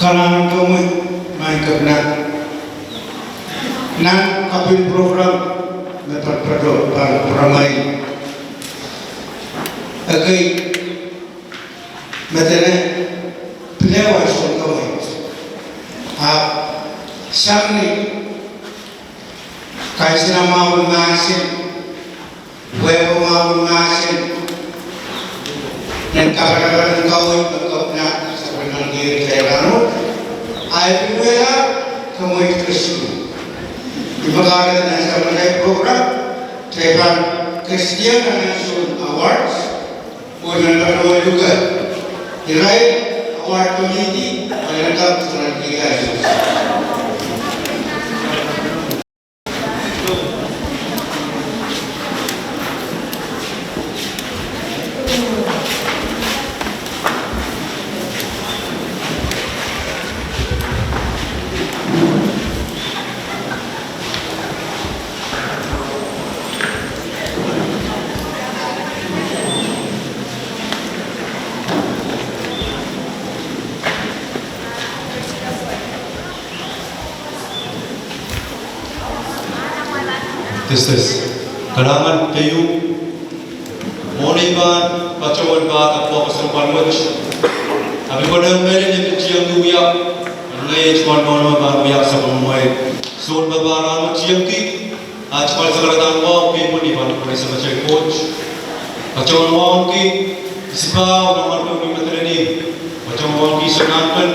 Kalahngan komwi, Maing Kepina. Nan kaping program me patopato pahn pwuramail. Ekei me dene pil ehu soun kawehwe. Ahpw sang ni kaidehn mwahu mahsen, wehwe mwahu mahsen, nan kapatapat en kaweid me Kepina sapwellimaniki kitail rahnwet, ahi pil wia kemwehte kesiluh. I pakairada nan sapwellimatail program, kitail pahn kesiluhla nan soun awards, oh nan patohwan luke irail award committee, oh nan kak sohte kitail. Tis, tis. Kalahngan keieu. Mwohn ei pahn patohwan pahn kapwa kosonpal wet, I pil konehng mehlel en pil tiengki wia, ngehi ei tungoal nohno pahn wia sapwellimamwail sounpapah rahnwet tiengki, ah tungoal sakarada en wahu kei pwon, I pahn pwurehng Samatail Koht. Patohwan wauneki Isipa oh Nanmwarki Medeleni. Patohwan wauneki Sounanken,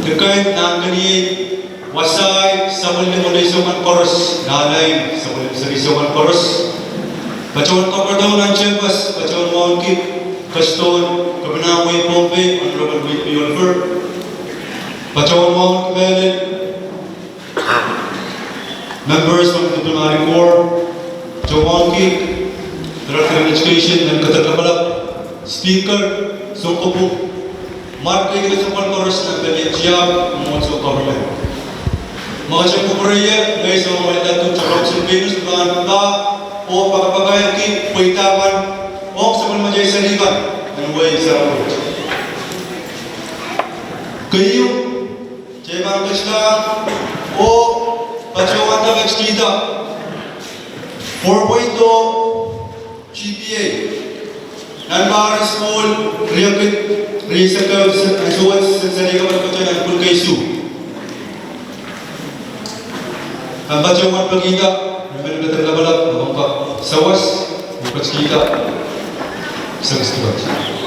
Dikain Nankeniei, Wasai, Sapwellime Leisoukan koaros, Nahnain, Sapwellime Serihsoukan koaros. Patohwan kapwurehdo nan tehnpas, patohwan wauneki Kesidohn Kepina wehi Pohnpei, Honorable Wheatby Oliver. Patohwan wauneki mehlel members from the diplomatic corps, patohwan wauneki Director of Education, Mehn Keder Lapalap, Speaker, Sounkopwung, Mark Keieu, kesempwal koaros nan pelien tiahk, Mwohnsou government. Mwahu kupwureier, ngehi soangen ladu Johnson Venus, pahn pahn oh pakapakairki pweida kan ong sapwellimatail seri kan en wehi Sarawio. Keieu, kitail pahn ketilahng oh patohwanda ketikihda four point oh G P A nan Pahri School, riekid, rieisek ehu, ansou wet, seri kapakap nan Pwulkesu. Pahn patohwan pekihda, Mehn Keder Lapalap, me pahn kak sawas oh ketikihda. Sawas kihda.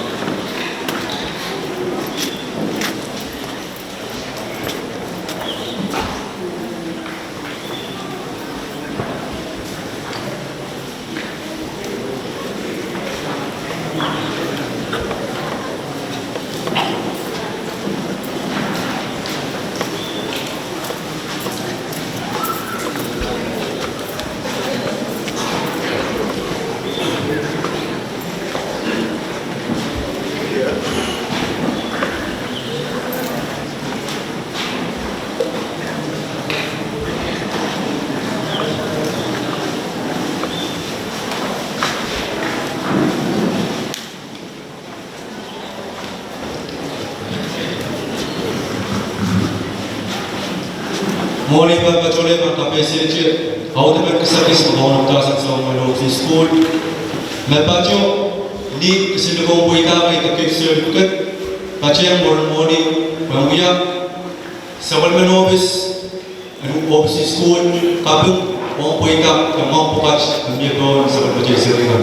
Mwohni, pahn patohwan pahn kapehse audepen kisakis me kaunopdahsang soumwahu Pwulkesu School. Me patohwan ni kisinlikou pweida me idek certificate, patehng mwurin mwohni, pahn wia sapwellimen ohpis en Pwulkesu School kaping oh pweida, kamwahu pwukat me mie pohn sapwellimatail seri kan.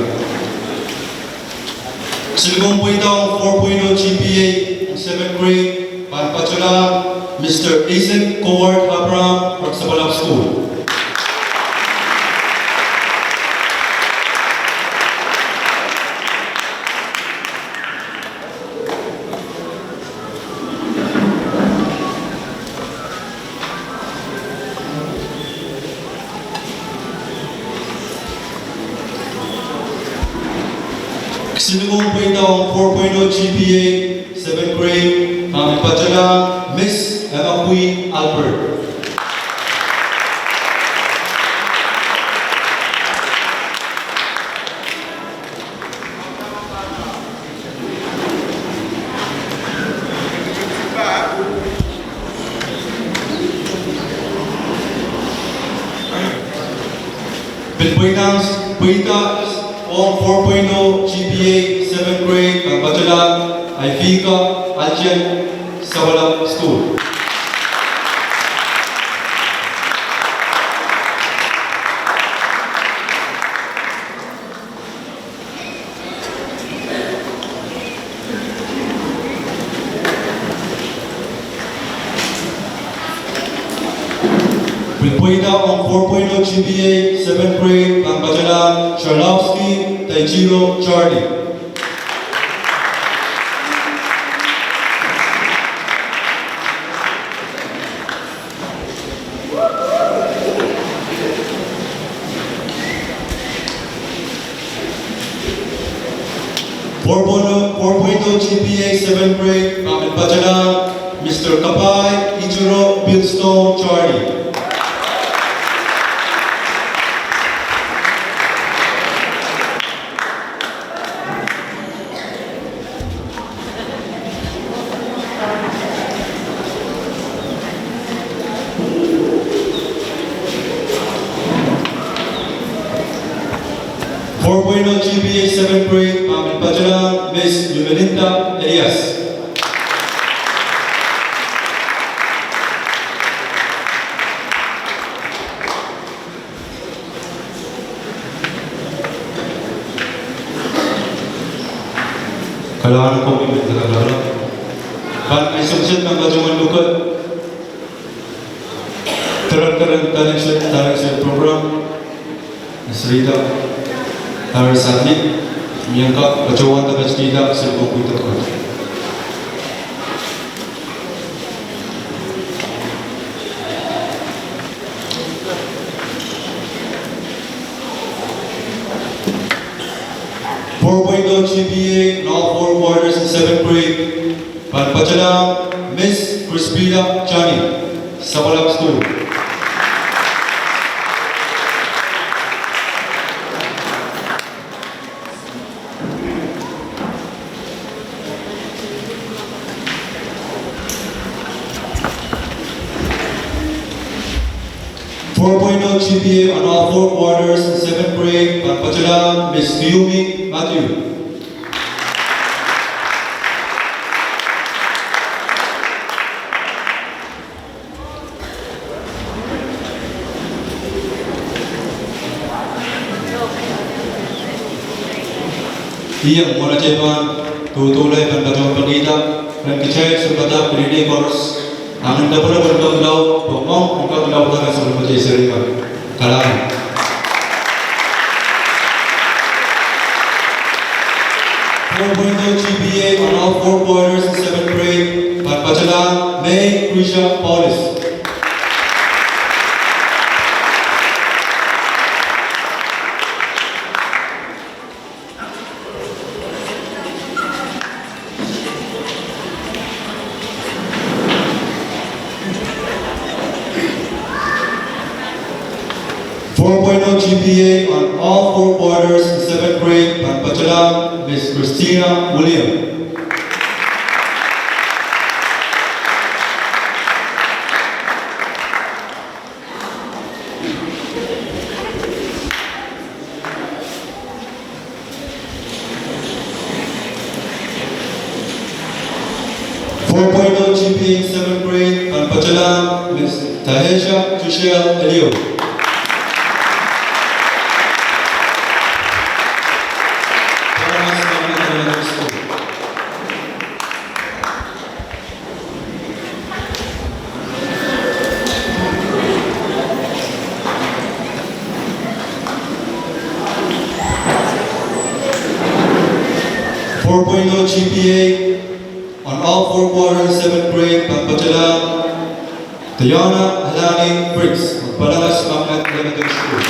Kisinlikou pweida four point oh G P A, seventh grade, pahn patohlahng Mister Eisen Coward Abraham, Sapwalap School. Kisinlikou pweida four point oh G P A, seventh grade, pahn patohlahng Miss Emma Queen Albert. Pil pweida, pweida ong four point oh G P A, seventh grade, pahn patohlahng Aivika Aljen, Sapwalap School. Pil pweida ong four point oh G P A, seventh grade, pahn patohlahng Charlovsky Taichiro Charlie. Four point oh, four point oh G P A, seventh grade, pahn patohlahng Mister Kapai Ichiro Pilstone Charlie. Four point oh G P A, seventh grade, pahn patohlahng Miss Lumelinda Elias. Kalahngan komwi me kalahngan. Pahn ansou kiset me patohwan luke director en direction, direction program, Miss Rita Harris Andy, me kak patohwan director, direction program. Four point oh G P A on all four quarters in seventh grade, pahn patohlahng Miss Crispina Johnny, Sapwellime School. Four point oh G P A on all four quarters, seventh grade, pahn patohlahng Miss Kiumi Matthew. Ih, mwohn atail pahn doadoahk, I pahn patohwan pekihda rehn kitail sounpadahk pilipil koaros. Ahnen dapwada pahn kak laud, pwe mwahu en kak laud, ahnen sounpadahk pilipil koaros. Kalahngan. Four point oh G P A on all four quarters in seventh grade, pahn patohlahng May Krisha Paulus. Four point oh G P A on all four quarters in seventh grade, pahn patohlahng Miss Christina William. Four point oh G P A in seventh grade, pahn patohlahng Miss Taesha Tushel Elio. Four point oh G P A on all four quarters, seventh grade, pahn patohlahng Diana Helani Briggs, Palamas Magnet Elementary School.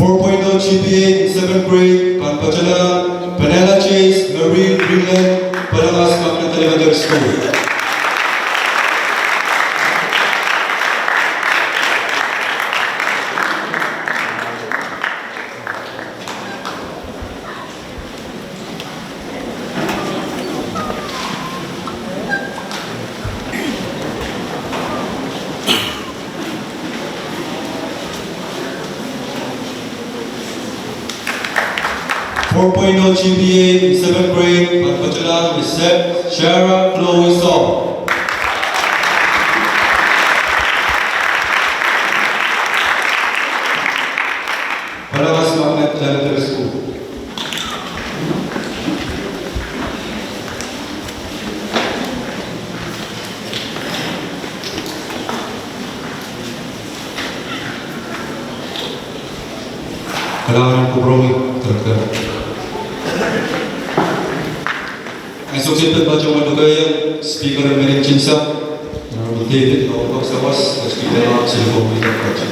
Four point oh G P A in seventh grade, pahn patohlahng Penela Chase Marie Greenland, Palamas Magnet Elementary School. Four point oh G P A in seventh grade, pahn patohlahng Miss Sarah Chloe Saul, Palamas Magnet Elementary School. Kalahngan kupwuromwi, director. Ansou kiset me patohwan luke iang Speaker en Meninsula, Honorable David Nokoksawas, Speaker, Speaker, Speaker.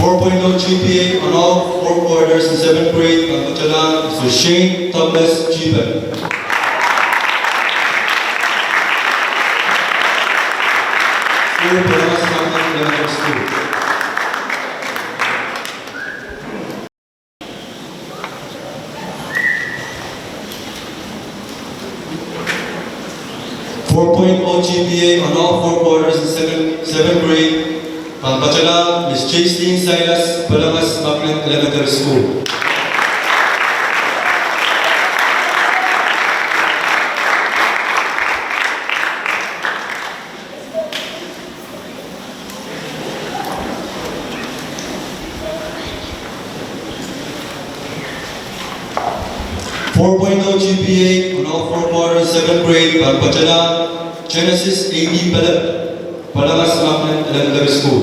Four point oh G P A on all four quarters in seventh grade, pahn patohlahng Mister Shane Thomas Jeevan, Palamas Magnet Elementary School. Four point oh G P A on all four quarters in second, seventh grade, pahn patohla Miss Jaslyn Silas, Pelongas Magnet Elementary School. Four point oh G P A on all four quarters, seventh grade, pahn patohla Genesis A D Pelep, Pelongas Magnet Elementary School.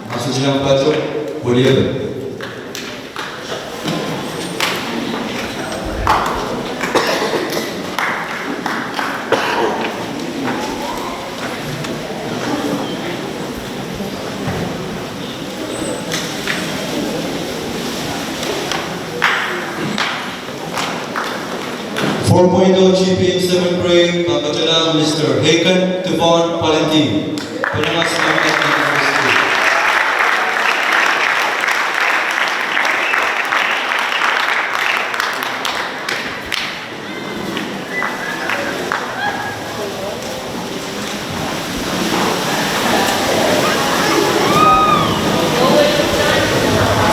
Masu Jiang Pato, William. Four point oh G P A in seventh grade, pahn patohla Mister Hagen Devon Palantir, Pelongas Magnet Elementary School.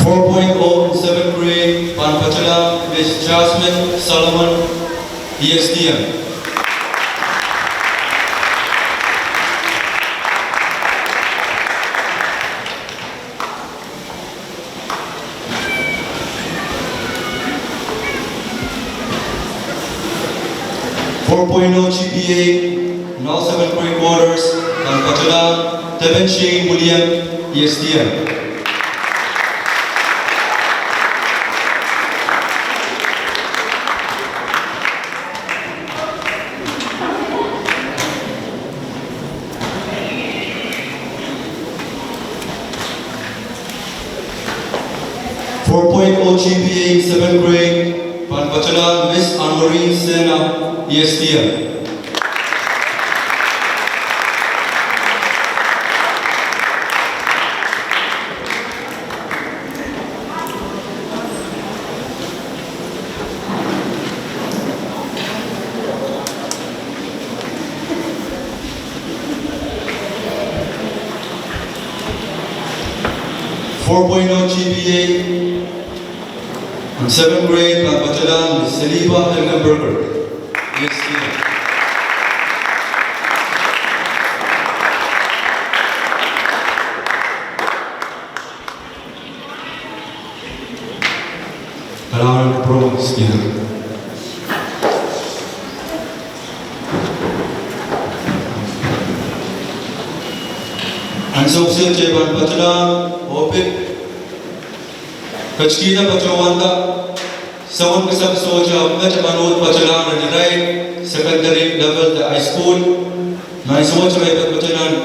Four point oh in seventh grade, pahn patohla Miss Jasmine Solomon, E S D M. Four point oh G P A in all seventh grade quarters, pahn patohla Devon Shane William, E S D M. Four point oh G P A in seventh grade, pahn patohla Miss Anne-Marie Sena, E S D M. Four point oh G P A in seventh grade, pahn patohla Miss Seliba Elkenberger, E S D M. Kalahngan en Provo Senior. Ansou kiset e pahn patohlahng oh pil ketikihda patohwanda soangen kisakis sohte ahpw met emen uhd patohlahng nan irair secondary level de high school. Nan ansou wet irail patohlahng nan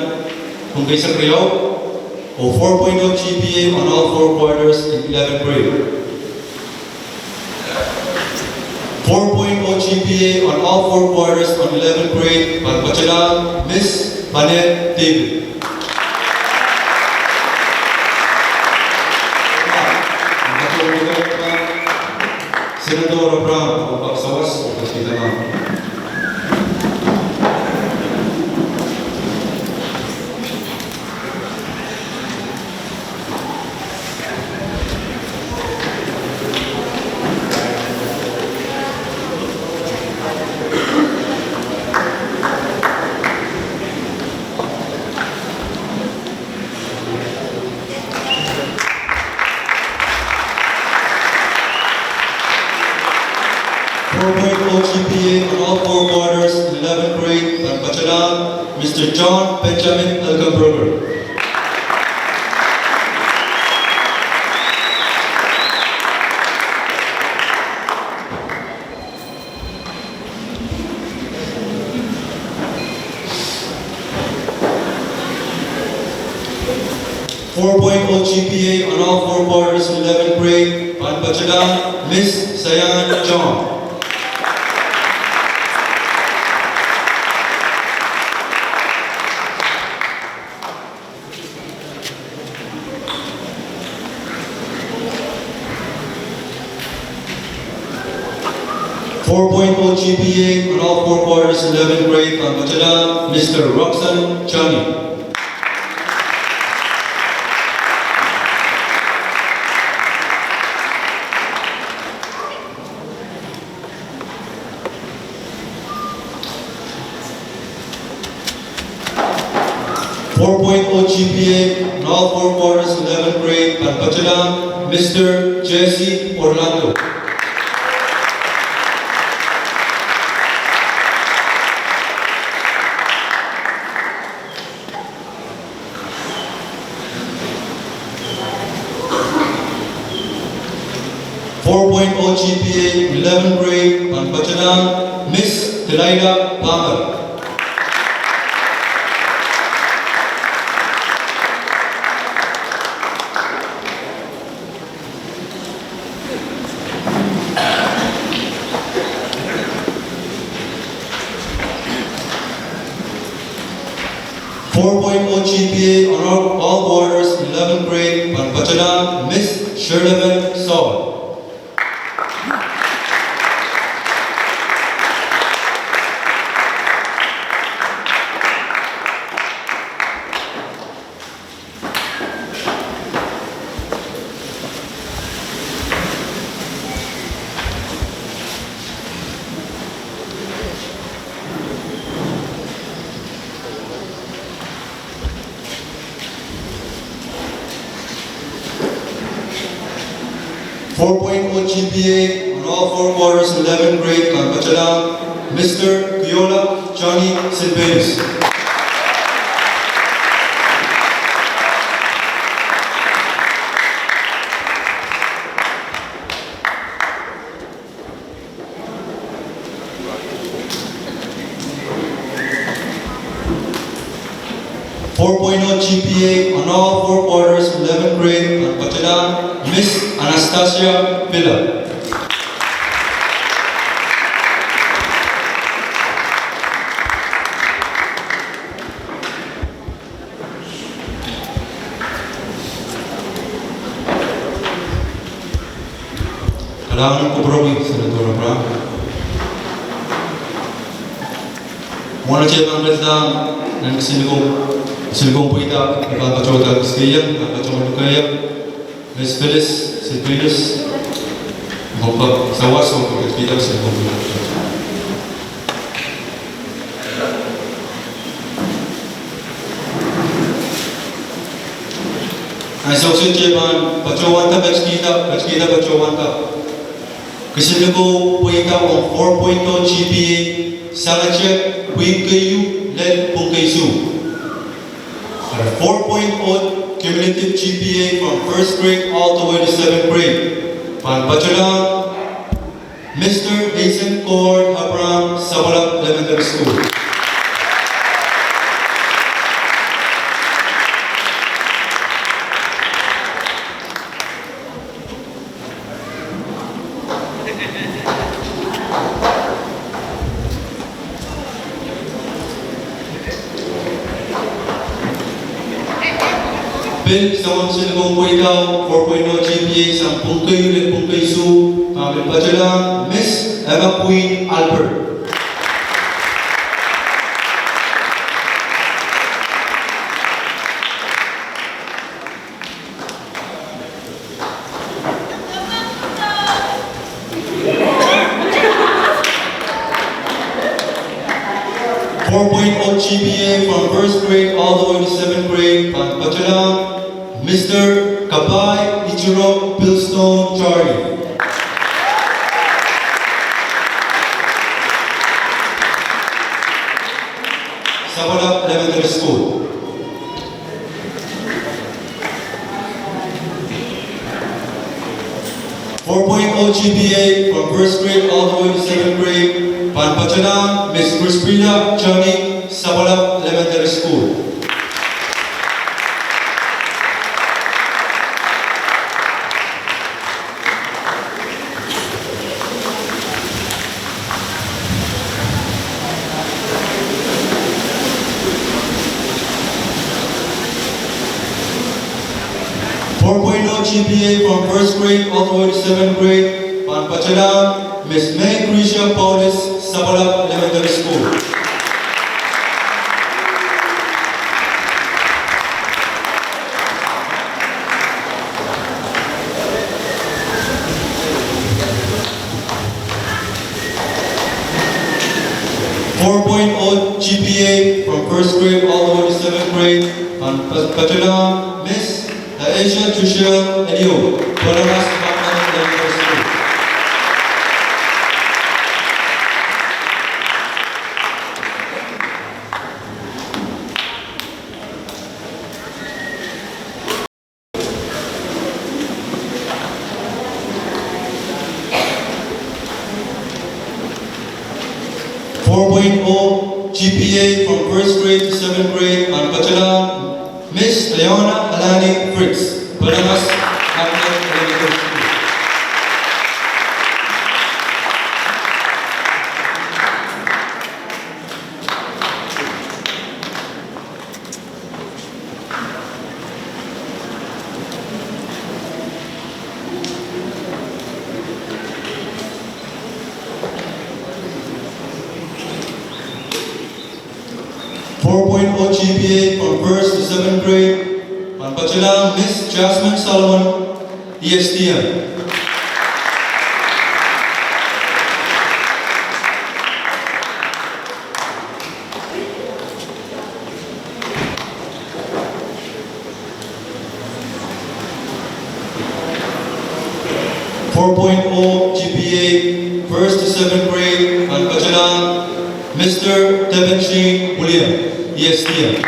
kin keisek riau oh four point oh G P A on all four quarters in eleventh grade. Four point oh G P A on all four quarters on eleventh grade, pahn patohlahng Miss Panet David. Senator Abraham, oh, pak sawas, oh, pak sawas. Four point oh G P A on all four quarters in eleventh grade, pahn patohlahng Mister John Benjamin Elkenberger. Four point oh G P A on all four quarters in eleventh grade, pahn patohlahng Miss Sayan John. Four point oh G P A on all four quarters, eleventh grade, pahn patohlahng Mister Roxanne Johnny. Four point oh G P A on all four quarters, eleventh grade, pahn patohlahng Mister Jesse Orlando. Four point oh G P A, eleventh grade, pahn patohlahng Miss Delilah Palmer. Four point oh G P A on all, all quarters, eleventh grade, pahn patohlahng Miss Shirley Saul. Four point oh G P A on all four quarters, eleventh grade, pahn patohlahng Mister Kiola Johnny Silvanus. Four point oh G P A on all four quarters, eleventh grade, pahn patohlahng Miss Anastasia Pillay. Kalahngan en kupwurki Senator Abraham. Mwohn atail pahn pil sang nan kisinlikou, kisinlikou pweida, pahn patohda kis keieu, pahn patohda kis keieu, Miss Phyllis Silvanus, mwo pahn sawas oh pahn patohda kisinlikou pweida. Ansou kis keieu pahn patohwanda, ketikihda, ketikihda patohwanda kisinlikou pweida ong four point oh G P A, sangete pwihn keieu lel pwung keisuh. Four point oh cumulative G P A from first grade all the way to seventh grade, pahn patohlahng Mister Hazen Cord Abraham, Sapwalap Elementary School. Pil soangen kisinlikou pweida, four point oh G P A, sang pwung keieu lel pwung keisuh, pahn pil patohlahng Miss Emma Queen Albert. Four point oh G P A from first grade all the way to seventh grade, pahn patohlahng Mister Kapai Ichiro Pilstone Charlie, Sapwalap Elementary School. Four point oh G P A from first grade all the way to seventh grade, pahn patohlahng Miss Crispina Johnny, Sapwalap Elementary School. Four point oh G P A from first grade all the way to seventh grade, pahn patohlahng Miss May Grisha Paulus, Sapwalap Elementary School. Four point oh G P A from first grade all the way to seventh grade, pahn pa-, patohla Miss Aisha Tushel Elio, Palamas Magnet Elementary School. Four point oh G P A from first grade to seventh grade, pahn patohla Miss Leona Alani Fritz, Palamas Magnet Elementary School. Four point oh G P A from first to seventh grade, pahn patohla Miss Jasmine Solomon, E S D M. Four point oh G P A, first to seventh grade, pahn patohla Mister Devon Shane William, E S D M.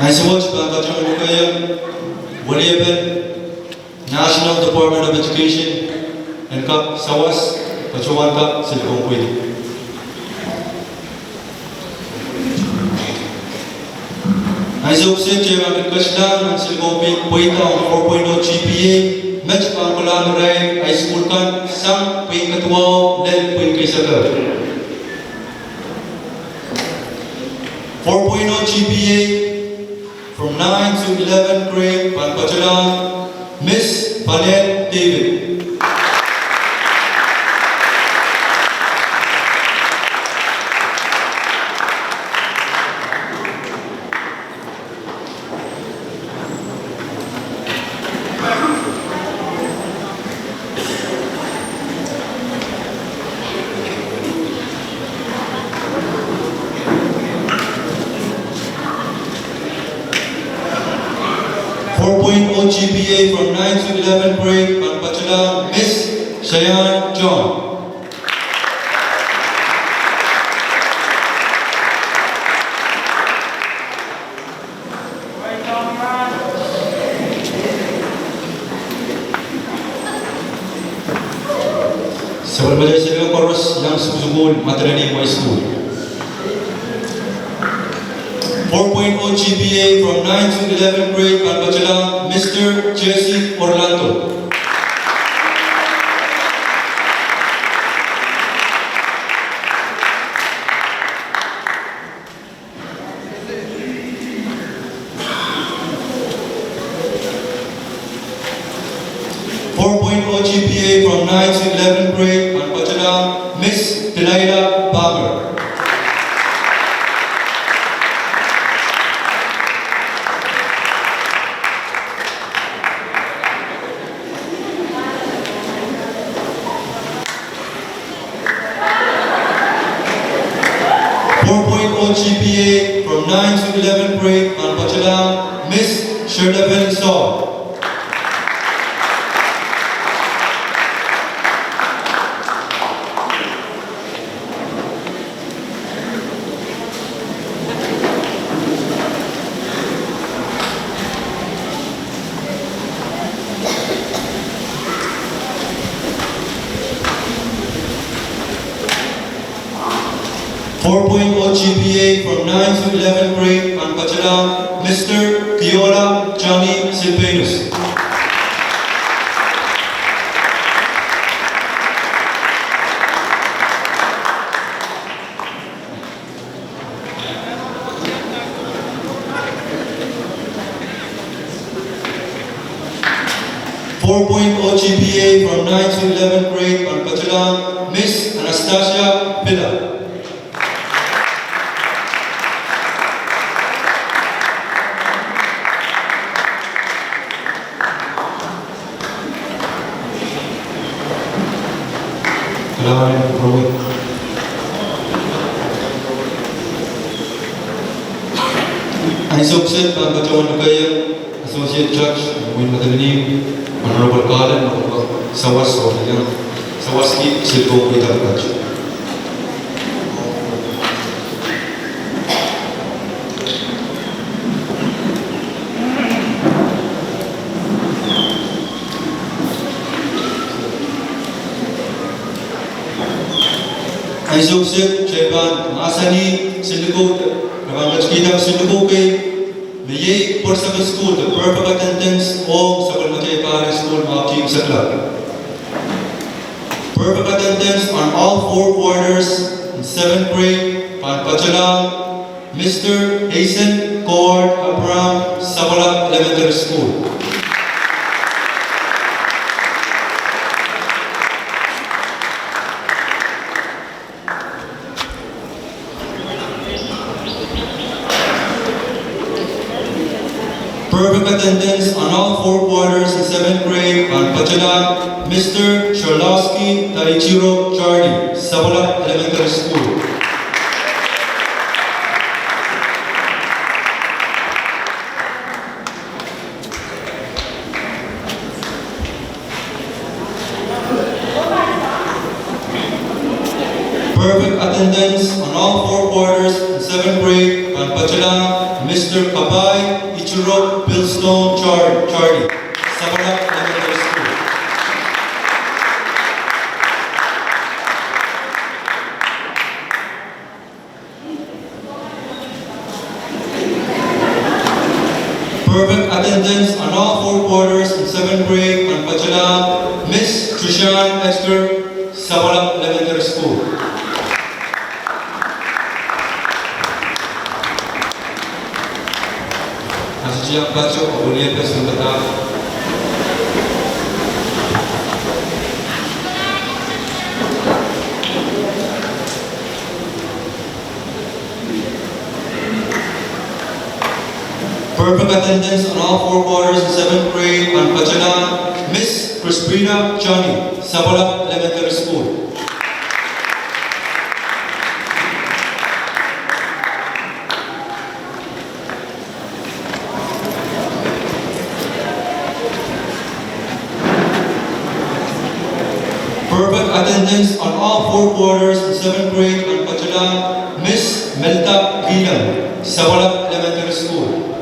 Ansou wet pahn patohwan lukehiong weliepen National Department of Education en kak sawas, patohwan kak silikong pweida. Ansou kiset kitail pahn kin ketilahng nan silikong pweida ong four point oh G P A, met pahn kolahng irail high school kan sang pwihn kaduwahu lel pwihn keisek. Four point oh G P A from nine to eleven grade, pahn patohla Miss Panet David. Four point oh G P A from nine to eleven grade, pahn patohla Miss Cheyenne John. Sapwellimatail seri koaros iang sukusukuhl Madolenihmw High School. Four point oh G P A from nine to eleven grade, pahn patohla Mister Jesse Orlando. Four point oh G P A from nine to eleven grade, pahn patohla Miss Delilah Palmer. Four point oh G P A from nine to eleven grade, pahn patohla Miss Shirley Saw. Four point oh G P A from nine to eleven grade, pahn patohla Mister Kiola Johnny Silvanus. four point oh G P A from ninth to eleventh grade, pahn patohlong, Miss Anastasia Pillay. Ansou kiset pahn patohwan lukehiong Associate Judge en wehin Madolenihmw, Honorable Kalen Sawas, oh iang sawaski Silko Peter Kach. Ansou kiset kitail pahn mahsanih Silko, re pahn ketikihda Silko kei, me iei pwoat sapwellimatail sukuhl, the perfect attendance ong sapwellimatail pahre sukuhl me ahpwtihn sekla. Perfect attendance on all four quarters in seventh grade, pahn patohlong, Mister Hazen Cord Abraham, Sapwalap Elementary School. Perfect attendance on all four quarters in seventh grade, pahn patohlong, Mister Charlowski Taichiro Charlie, Sapwalap Elementary School. Perfect attendance on all four quarters in seventh grade, pahn patohlong, Mister Kapai Ichiro Pilstone Char-, Charlie, Sapwalap Elementary School. Perfect attendance on all four quarters in seventh grade, pahn patohlong, Miss Trishan Esther, Sapwalap Elementary School. Ashidiang pato, oh weliepe sempadahr. Perfect attendance on all four quarters in seventh grade, pahn patohlong, Miss Crispina Johnny, Sapwalap Elementary School. Perfect attendance on all four quarters in seventh grade, pahn patohlong, Miss Melda Gilang, Sapwalap Elementary School.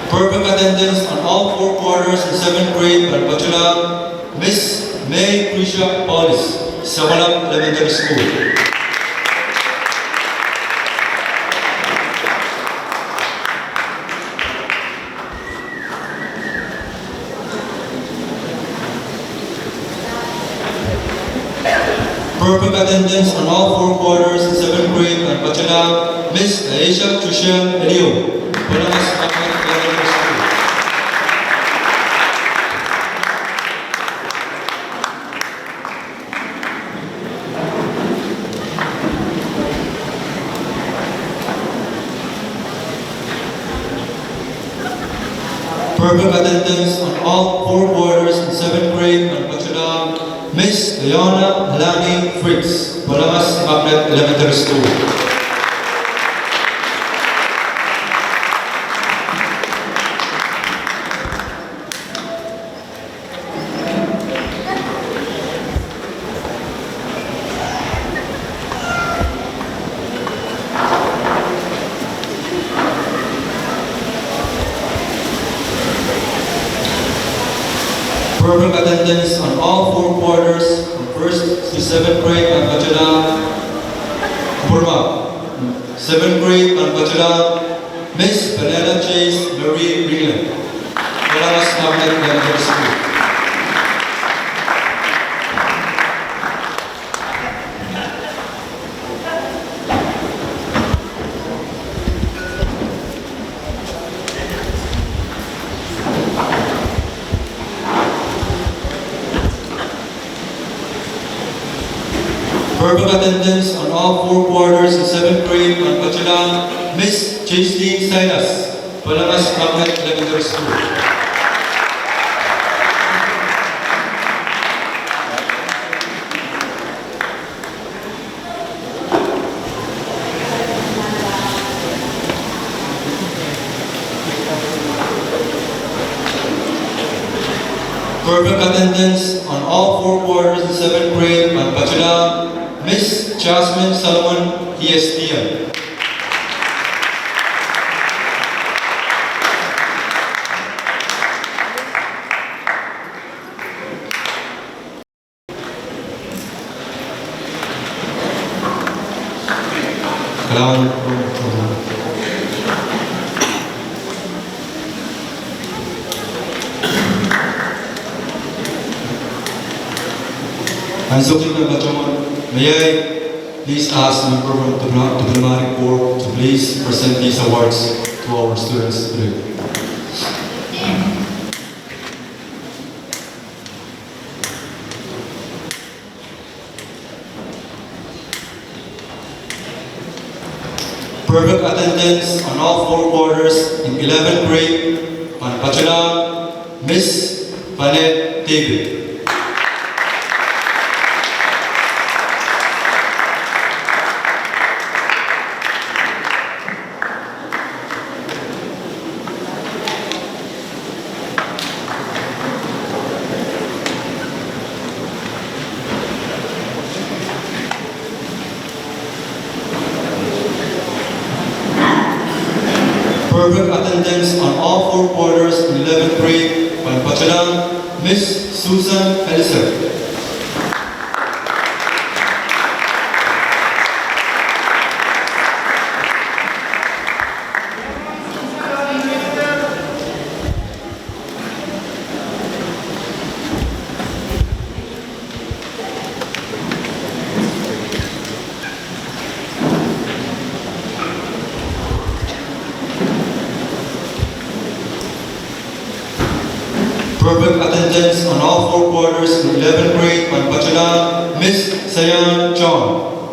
Perfect attendance on all four quarters in seventh grade, pahn patohlong, Miss May Krisha Paulus, Sapwalap Elementary School. Perfect attendance on all four quarters in seventh grade, pahn patohlong, Miss Aisha Tushen Elio, Palamas Magnet Elementary School. Perfect attendance on all four quarters in seventh grade, pahn patohlong, Miss Leona Lani Fritz, Palamas Magnet Elementary School. Perfect attendance on all four quarters, from first to seventh grade, pahn patohlong, Pwurma, seventh grade, pahn patohla Miss Penella Chase Marie Ringland, Palamas Magnet Elementary School. Perfect attendance on all four quarters in seventh grade, pahn patohla Miss Chastine Silas, Palamas Magnet Elementary School. Perfect attendance on all four quarters in seventh grade, pahn patohla Miss Jasmine Solomon, E S T M. Ansou kei me patohwan, may I please ask member from the diplomatic corps to please present these awards to our students today. Perfect attendance on all four quarters in eleventh grade, pahn patohla Miss Vanette David. Perfect attendance on all four quarters in eleventh grade, pahn patohla Miss Susan Eliser. Perfect attendance on all four quarters in eleventh grade, pahn patohla Miss Sayan John.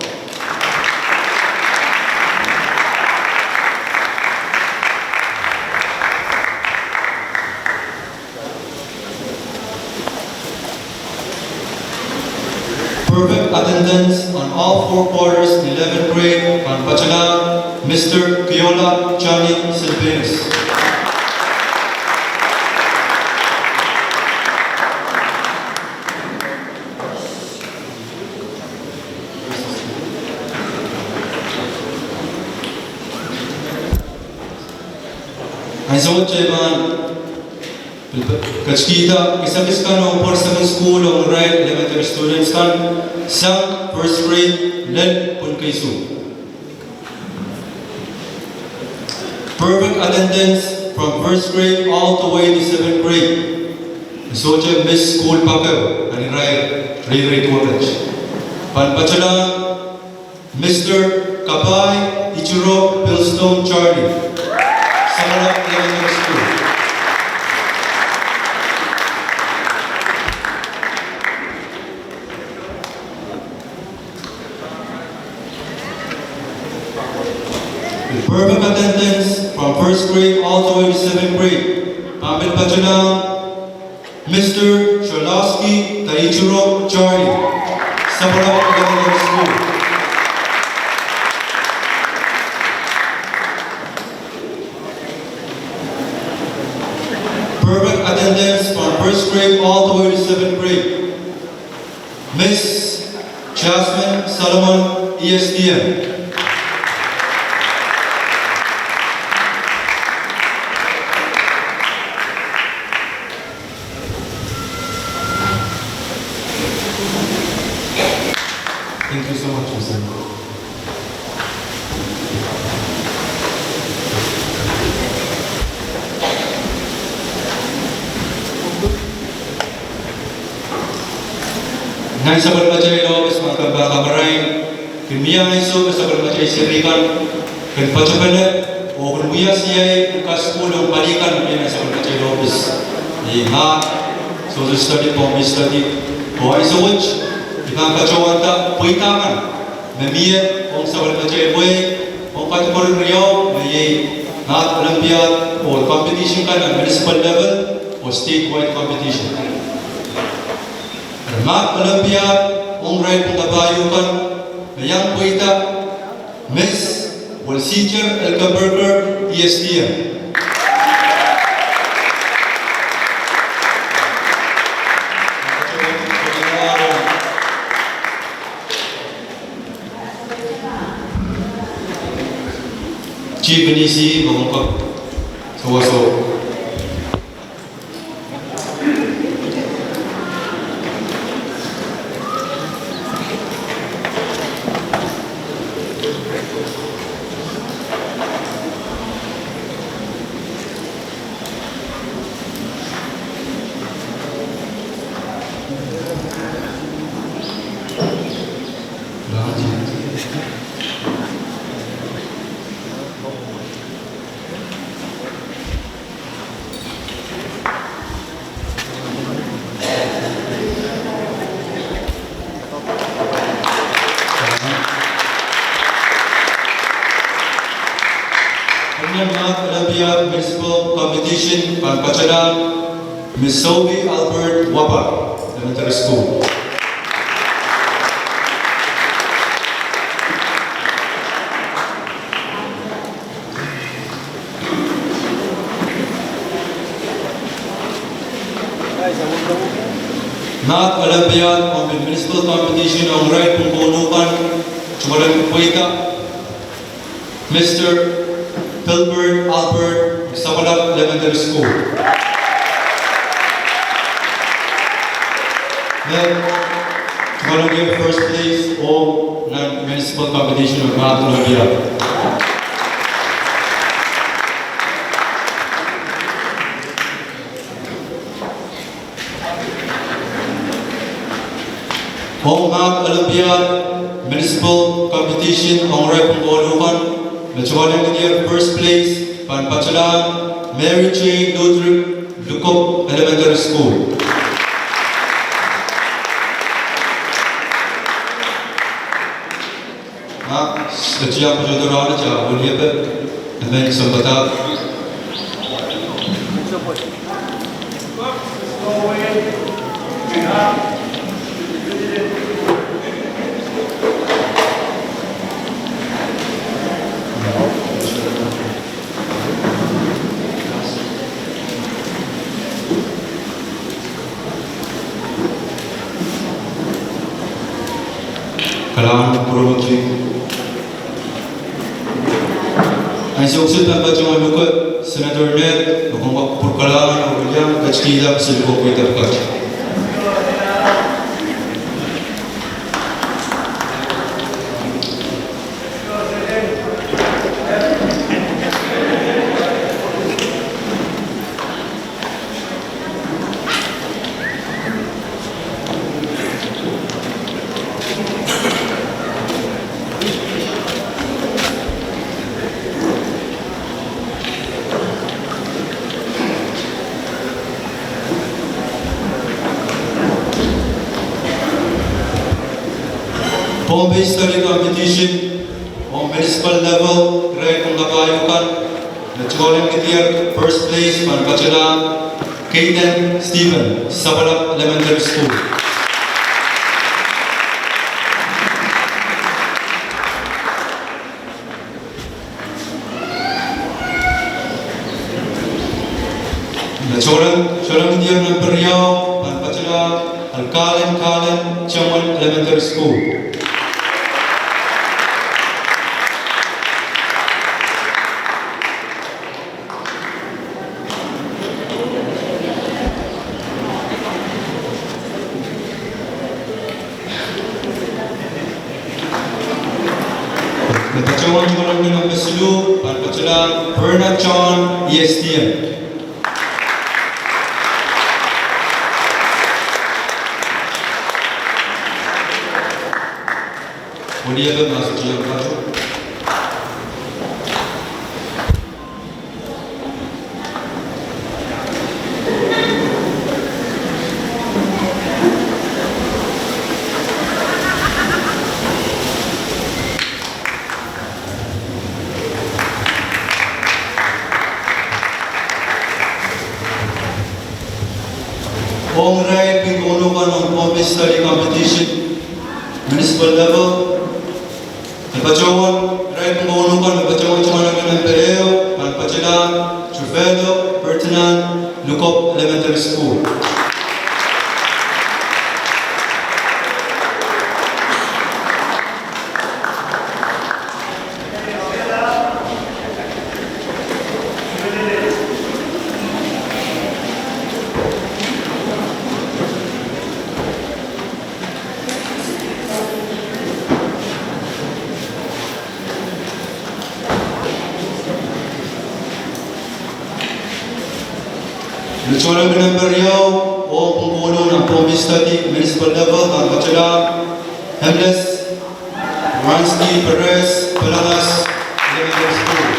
Perfect attendance on all four quarters in eleventh grade, pahn patohla Mister Kiola Johnny Silvanus. Ansou wet I pahn ketikihda kisakis kan ong pwehl secondary school ong irail elementary students kan sang first grade lel pwuhn keisuh. Perfect attendance from first grade all the way to seventh grade. Sohte miss school pako, a irail reirei duwepet. Pahn patohla Mister Kapai Ichiro Pilstone Charlie, Samalak Elementary School. Perfect attendance from first grade all the way to seventh grade. Pahn pil patohla Mister Sholowski Taichiro Charlie, Samalak Elementary School. Perfect attendance from first grade all the way to seventh grade. Miss Jasmine Solomon, E S T M. Thank you so much, Mister. Nan sapwellimatail ohpis, ma komw pahn kamarain, kin mie ansou me sapwellimatail seri kan kin patopene oh kin wia siai en kasukuhl ong pali kan me mie nan sapwellimatail ohpis. Ni ma, Social Study, Pohnpei Study, oh ansou wet, I pahn patohwanda pweida kan me mie ong sapwellimatail wehi ong category riau, me iei Math Olympiad oh competition kan nan municipal level oh statewide competition. Math Olympiad ong irail pwung kapahieu kan, me iang pweida Miss Welsijer Elkenberger, E S T M. Chief N E C, Mongkok, Sowaso. Nan Math Olympiad Municipal Competition pahn patohlahng Miss Sophie Albert, Wapar Elementary School. Math Olympiad ong Municipal Competition ong irail pwung kauno kan, tungoalenki pweida Mister Pilbert Albert, Sapwalap Elementary School. Me tungoalenki first place ong nan municipal competition ong Math Olympiad. Ong Math Olympiad Municipal Competition ong irail pwung kauno kan, me tungoalenki first place pahn patohlahng Mary Jane Ludwig, Lukop Elementary School. A, setiak patohdo rahnwet, a, weliepek, emen sounpadahk. Kalahngan pwurehng. Ansou kiset pahn patohwan luke Senator Ned, me komw kak pwurkalahngan oh wilian ketikihla Mister Lukop pweida pwukat. Pohnpei Study Competition ong municipal level, irail pwung kapahieu kan, me tungoalenki first place pahn patohlahng Kayden Stephen, Sapwalap Elementary School. Me sohla, sohla ngidier nambariau pahn patohlahng Alkalen Kalen, Chemwin Elementary School. Me patohwan tungoalenki nambasiluh pahn patohlahng Bernard John, E S T M. Weliebe ma sohte iang patoh. Ong irail pil kauno kan ong Pohnpei Study Competition, municipal level, me patohwan, irail pil kauno kan me patohwan tungoal nan peleio, pahn patohlahng Trufelo Ferdinand Lukop Elementary School. Me tohnleng nan peleio, oh pil kauno nan Pohnpei Study municipal level, pahn patohlahng Emles Ransky Perez, Palamas Elementary School.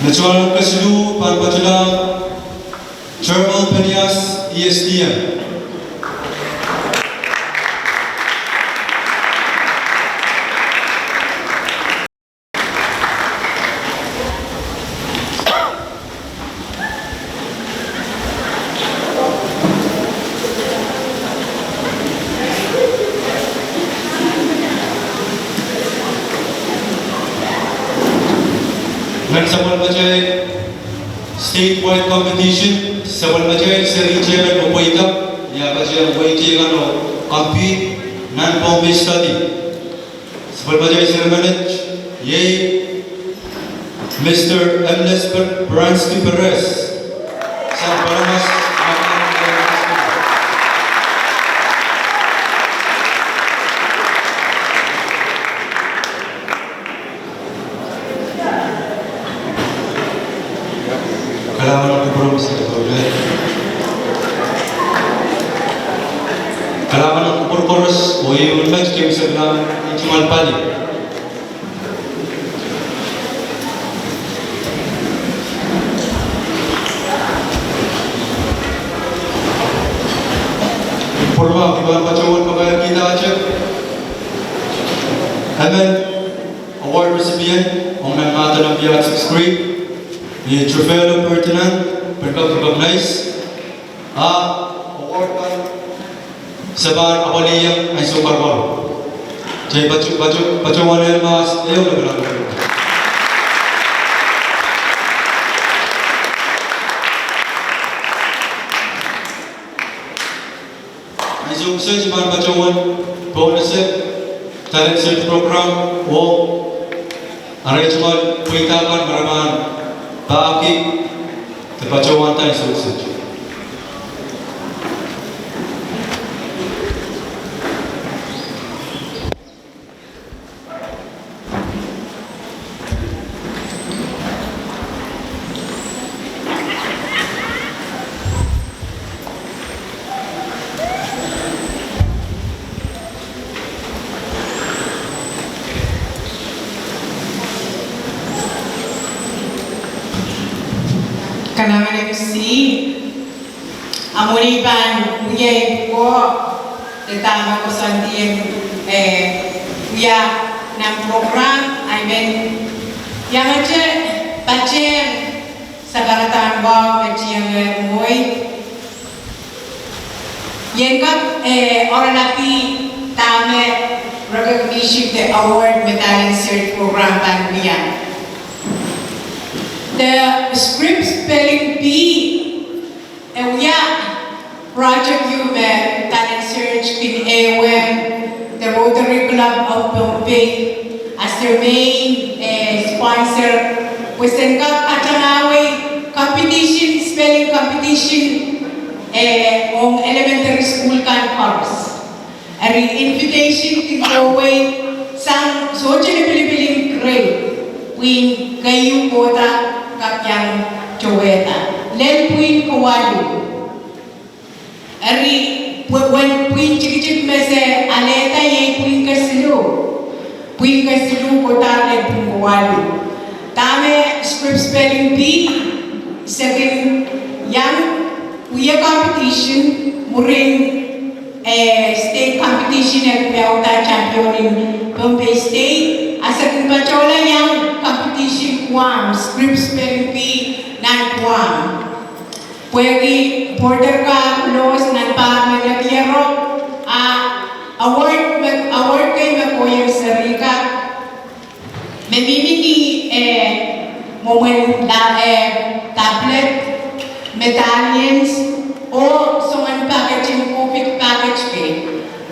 Me tohnleng kesiluh pahn patohlahng German Penias E S D M. Nan sapwellimatail statewide competition, sapwellimatail seri teikan me pweida, ia patohwan pweida kan oh compete nan Pohnpei Study. Sapwellimatail seri menet, iei Mister Emles Bransky Perez, sang Palamas. Kalahngan en kupwur koaros, kalahngan en kupwur koaros, oh iei met kemese kalahngan en tungoal pali. Pwurehng I pahn patohwan kapaiahkihda ahte emen award recipient ong nan Mahdalampiah sixth grade, iei Trufelo Ferdinand, pahn kak recognize. Ah award kan se pahn apwalih ansou karwaro. Kitail patohwan, patohwan, patohwan mas ehu lepe lap. Ansou kiset I pahn patohwan pohnese talent search program oh arail tungoal pweida kan me re pahn pahki de patohwanda ansou kiset. Kalahngan M C. Amwail pahn wia pwukoa de dahme koasoandi en, eh, wia nan program, I mean, iangete patehng sakaradahn wahu me tiengehr mwohi. Ien kak, eh, oaralapih dahme recognition de award me Talent Search Program pahn wia. De Scripps Spelling Bee e wia project ehu me Talent Search kin ehuong the Rotary Club of Pohnpei as their main, eh, sponsor, pwe sen kak patehng wei competition, spelling competition, eh, ong elementary school kan koaros. Eri invitation kin kohwei sang sohte lipilipil en grade, pwihn keieu kohda kak iang towehda. Lel pwihn kawalu. Eri, pwe-, wen pwihn tikitik me se alehda iei pwihn kesiluh. Pwihn kesiluh kohda lel pwihn kawalu. Dahme script spelling bee, se kin iang wia competition, mwurin, eh, state competition e wiawi champion en Pohnpei State, a se kin patohla iang competition Guam, script spelling bee nan Guam. Pwehki border ka close nan pahr me nekiero, a award me, award kei me kohieng serihka, me mihmi ni, eh, mwomwen la, eh, tablet, medallions, oh soangen packaging, COVID package kei.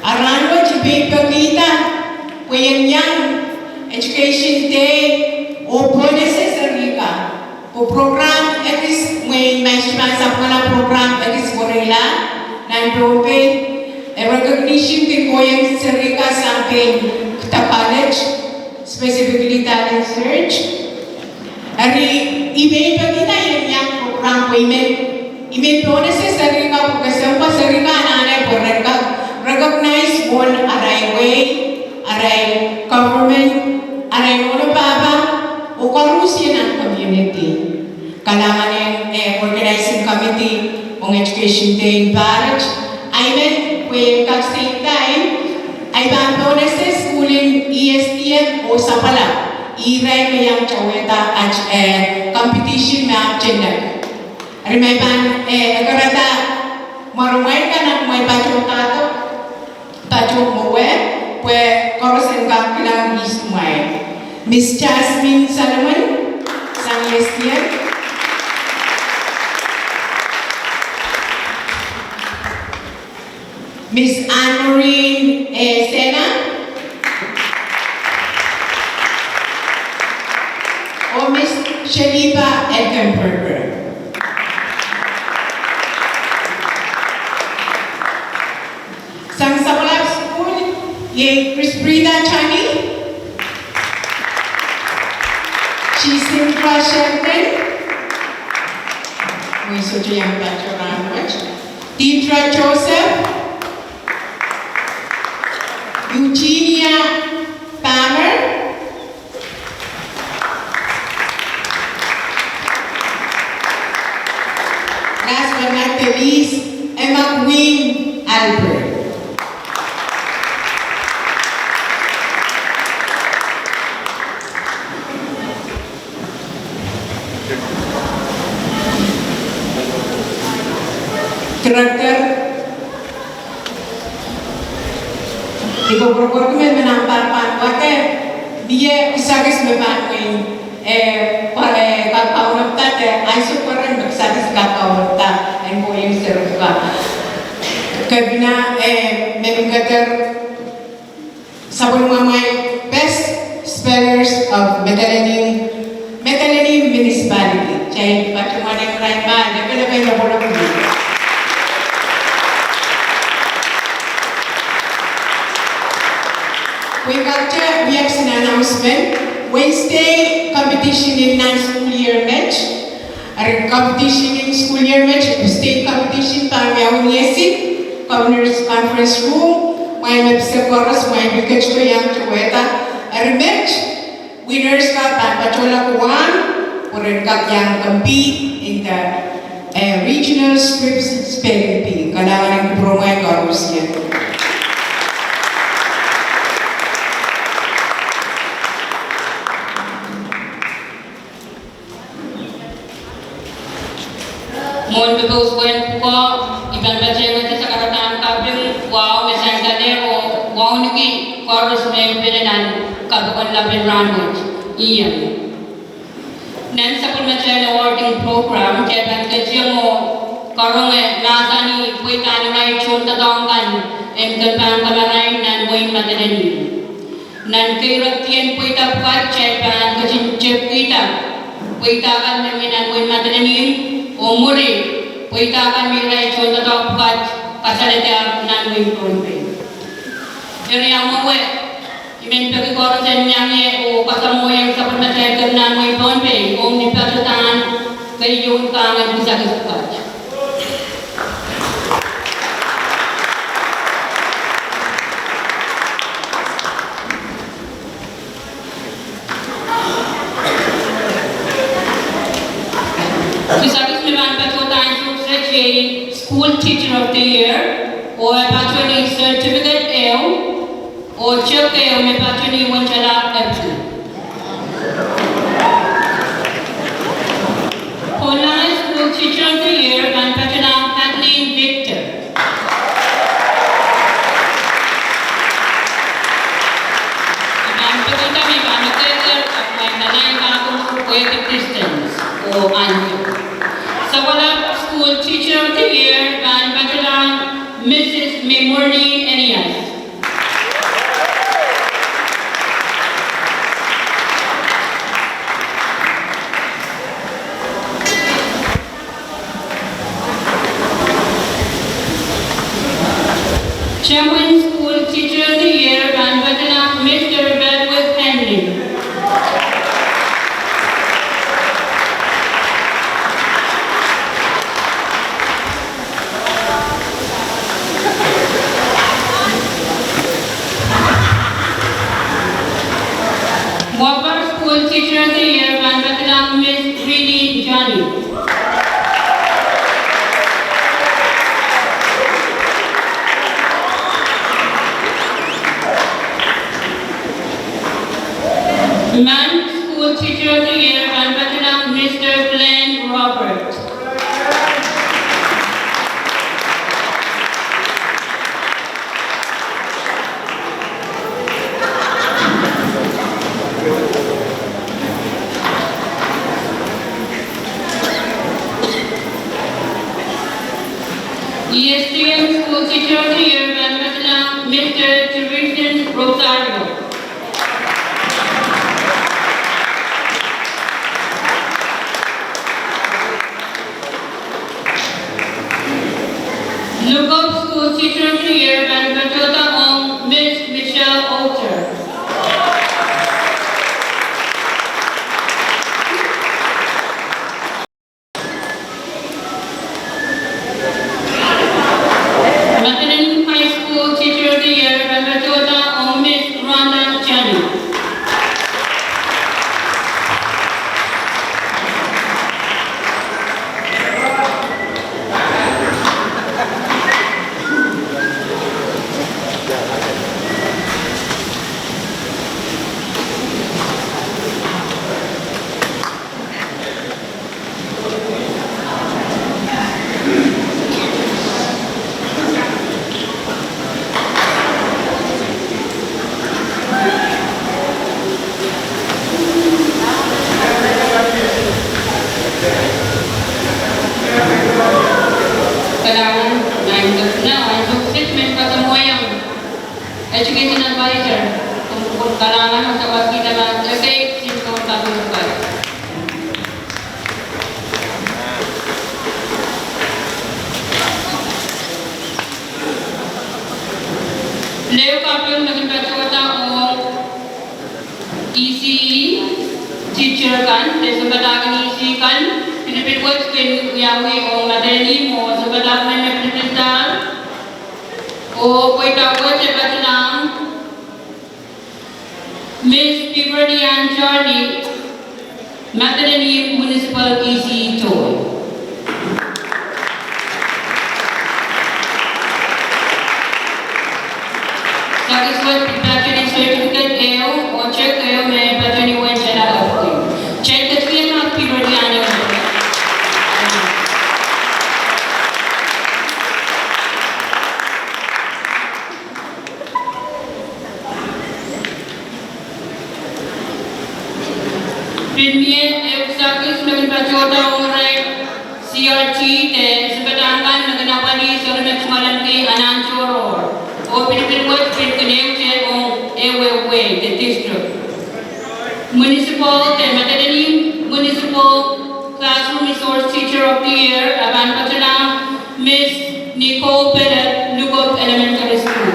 A rahnwet I pein pekihda pwe I en iang Education Day oh pohnese serihka. Pwe program ekis, mwein ma I sohte pahn sapwungala, program ekis wereila nan Pohnpei, e recognition kin kohieng serihka sang pein the college, specifically Talent Search. Eri I pein pekihda I en iang program pwe I men, I men pohnese serihka pwe kesempwal serihka anahne pwe re kak recognize mwohn arail wehi, arail government, arail nohno pahpa, oh koarusie nan community. Kalahngan en, eh, organizing committee ong Education Day en pahr wet, I men pwe kak seidain, I pahn pohnese sukuhl en E S D M oh sapwala, irail me iang towehda at, eh, competition me ahpw teinek. Eri ma I pahn, eh, ekerada mwaromwail kan ahpw mwein patohdo, patohdo mwowe, pwe koaros en kak kilang ihs mwein. Miss Jasmine Solomon, sang E S D M. Miss Anne-Marie, eh, Sena. Oh Miss Shaniba Eckenberger. Sang sapwelap sukuhl, iei Chris Brida Chani, Chisindra Sherman, mwein sohte iang patoh rahnwet, Deidre Joseph, Eugenia Palmer, last but not the least, Emma Queen Albert. Director, I koapworopworki me me nan pahr pahn wadek, mie kisakis me pahn mwein, eh, pwe, eh, ka-, kaunopda de, ansou pwuren me kisakis kak kaunopda, en kohieng serihka. Kepina, eh, me mi keder sapwellimamwail Best Spellers of Madolenihmw, Madolenihmw Municipality. Kitail patohwan irail ma, lepelepen lopolopil. Pwe I kak wia kisin announcement, Wednesday competition en nan school year met, eri competition en school year met, state competition pahn wiawi ni esit, Governor's Conference Room, mwein me pil koaros, mwein pil ketiko iang towehda, eri met, winners ka pahn patohla Guam, pwe ren kak iang compete in the, eh, regional scripts spelling bee. Kalahngan en kupwuromwail koarusie. Mwohn pepous en pwukoa, I pahn patehngete sakaradahn kaping, wahu me sansal oh wauneki koaros me pil nan kapokon lapen rahnwet. Ien. Nan sapwellimatail awarding program, kitail pahn ketiong oh karonge mahsanih pweidahn irail tohndoadoahk kan en kin pahn kamarain nan wehin Madolenihmw. Nan keirek en pweida pwukat kitail pahn ketin tepkihda pweida kan me mih nan wehin Madolenihmw, oh mwuri pweida kan me irail tohndoadoahk pwukat kasalehda nan wehin Pohnpei. Eri ahmw mwowe, I Mehn peki koaros en iang ie oh kasamwoiong sapwellimatail kepina en wehi Pohnpei ong ni patohdan keieun kahngen kisakis pwukat. Kisakis me pahn patohda ansou kiset iei School Teacher of the Year, oh e patohwan certificate ehu, oh check ehu me patohwan wentala epwiki. Pohnlange School Teacher of the Year pahn patohla Kathleen Victor. Pahn patohda me pahn ekerker, pahn nalain kakunur wehwehki distance oh ansou. Sapwelap School Teacher of the Year pahn patohla Missus Mimorni Elias. Chemen School Teacher of the Year pahn patohla Mister Bedwick Henry. Wapar School Teacher of the Year pahn patohla Miss Rini Johnny. Many School Teacher of the Year pahn patohla Mister Glenn Robert. E S T M School Teacher of the Year pahn patohla Mister Teresian Rosario. Lukop School Teacher of the Year pahn patohda ong Miss Michelle Oter. Madolenihmw High School Teacher of the Year pahn patohda ong Miss Rhonda Jani. Kalahngan, nan kepina, ansou kiset mehn kasamwoiong Education Advisor, kalahngan oh sawas kihda pahn ekei Simson Kapinga. Leo kaping me kin patohda ong E C E teacher kan, de sounpadahk en E C E kan, pilipil wet kin wiawi ong madolenihmw oh sounpadahk men me pilipildahr. Oh pweida wet e patohlahng Miss Beverly Ann Charlie, madolenihmw Municipal E C E Toi. Sakis wet pil patohwan certificate ehu oh check ehu me patohwan wentala epwiki. Check ketikihong Beverly Ann ehu. Pil mie ehu kisakis me kin patohda ong irail C R T de sounpadahk kan me kin apwalih sohte me tungoaleniki anahn tohrohr. Oh pilipil wet pil kin ehute ong ehu wehi de district. Municipal de madolenihmw Municipal Classroom Resource Teacher of the Year, e pahn patohlahng Miss Nicole Bennett, Lukop Elementary School.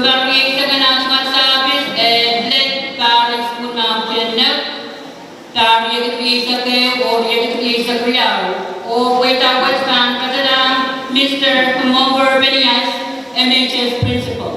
Pahr rieisek en ah tungoal service, eh, lel pahr en sukuhl me ah pwurehng nek, pahr riekid rieisek ehu oh riekid rieisek riau, oh pweida wet pahn kasalehda Mister Kumongo Phineas, M H S Principal.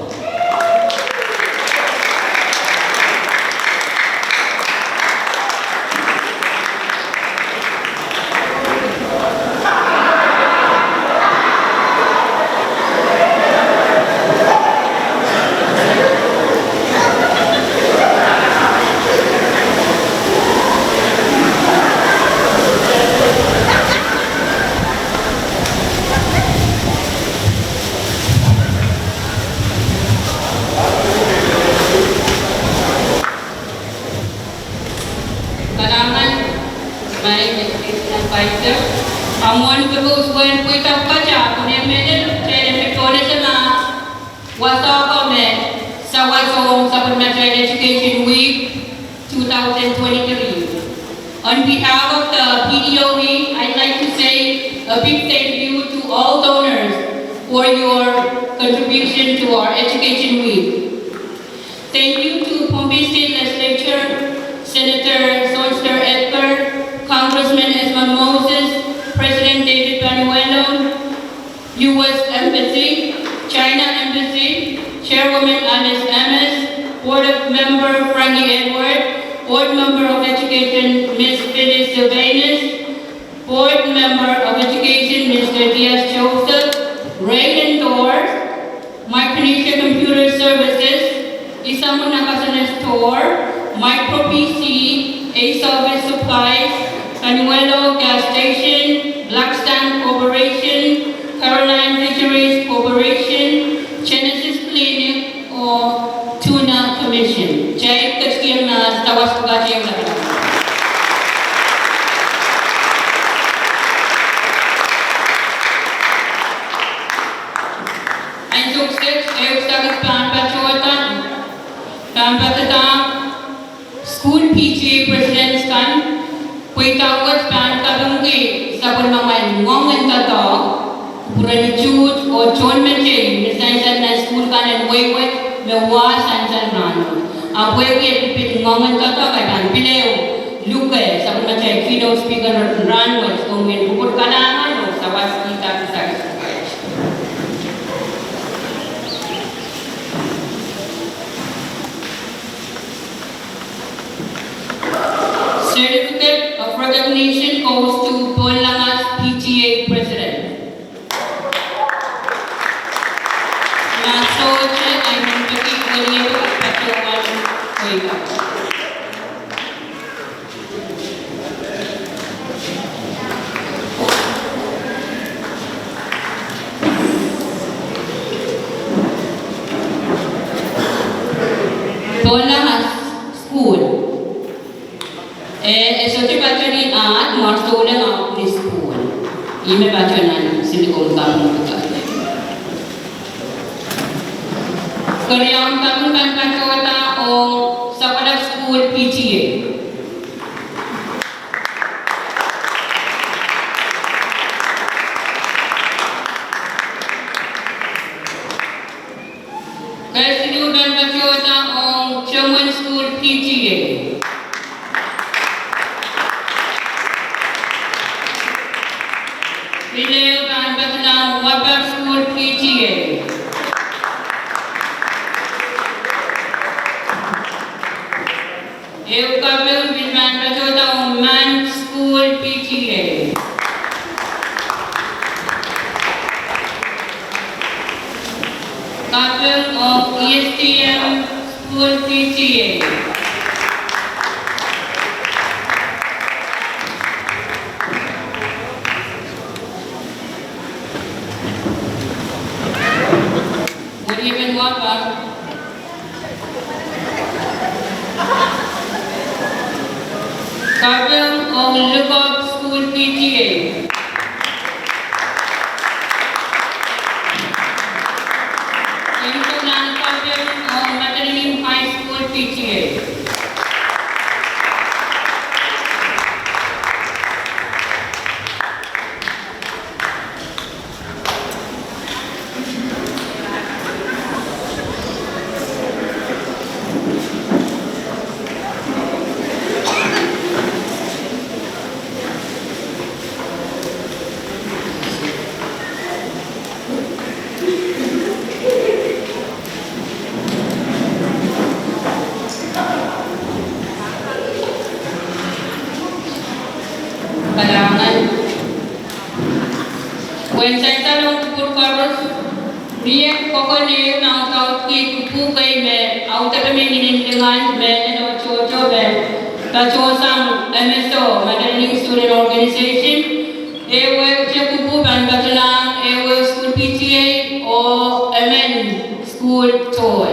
Kalahngan, Madam Education Advisor. Ahmw mwohn pekous wehn pweida pwukat, ahpw ni mehn lel, kitail en pil dohnese ma wasa ko me sawas ong sapwellimatail Education Week two thousand twenty-three. On behalf of the P D O E, I'd like to say a big thank you to all donors for your contribution to our Education Week. Thank you to Pohnpei State Legislature, Senator Sohnster Edgar, Congressman Esmond Moses, President David Panuelo, U S Embassy, China Embassy, Chairwoman Alice Ames, Board of Member Frankie Edward, Board Member of Education Miss Phyllis Sylvanus, Board Member of Education Mister Diaz Joseph, Ray and Dor, Micronesia Computer Services, Isamu Nakasanes Tor, Micro P C, Ace Office Supplies, Panuelo Gas Station, Black Sand Corporation, Caroline Fisheries Corporation, Genesis Clinic, oh Tuna Commission. Kitail ketikihong nah sawas pwukat ehu. Ansou kiset, ehu kisakis pahn patohda, pahn patohda, School P T A Presidents kan, pweida wet pahn kapingki sapwellimamwail ngoang en doadoahk, kupwuren tuht oh tohnmetei me sansal nan sukuhl kan en weiwet me wa sansal rahnwet. Ahpw pwehki e pil ngoang en doadoahk, I pahn pil ehu luke sapwellimatail keynote speaker en rahnwet, komwi en kupwur kalahngan oh sawaskihda kisakis. Certificate of recognition goes to Pohnlangas P T A President. Nan sohte ahi men peki weliebe patohwan pweida. Pohnlangas sukuhl. Eh, e sohte patohwan ahd, mwahr souleng ahpw ni sukuhl. Ih me patohwan nan silikong kan. Keriaun kaping pahn patohda ong Sapwalap Sukuhl P T A. Kesiluh pahn patohda ong Chomwen Sukuhl P T A. Pil ehu pahn patohda ong Wapak Sukuhl P T A. Ehu kaping pil pahn patohda ong Mahn Sukuhl P T A. Kaping ong E S T M Sukuhl P T A. Weliepen Wapak. Kaping ong Lukok Sukuhl P T A. Ehu nan kaping ong Madolenihmw High School P T A. Sansal ong kupwur koaros, mie kokohwei me audaudki kupwur kei me audepe me inenen lingan me lel oh tohto me patohsang M S O, Madolenihmw Student Organization, ehu ehu te kupwur pahn patohlahng ehu ehu school P T A oh emen school toy.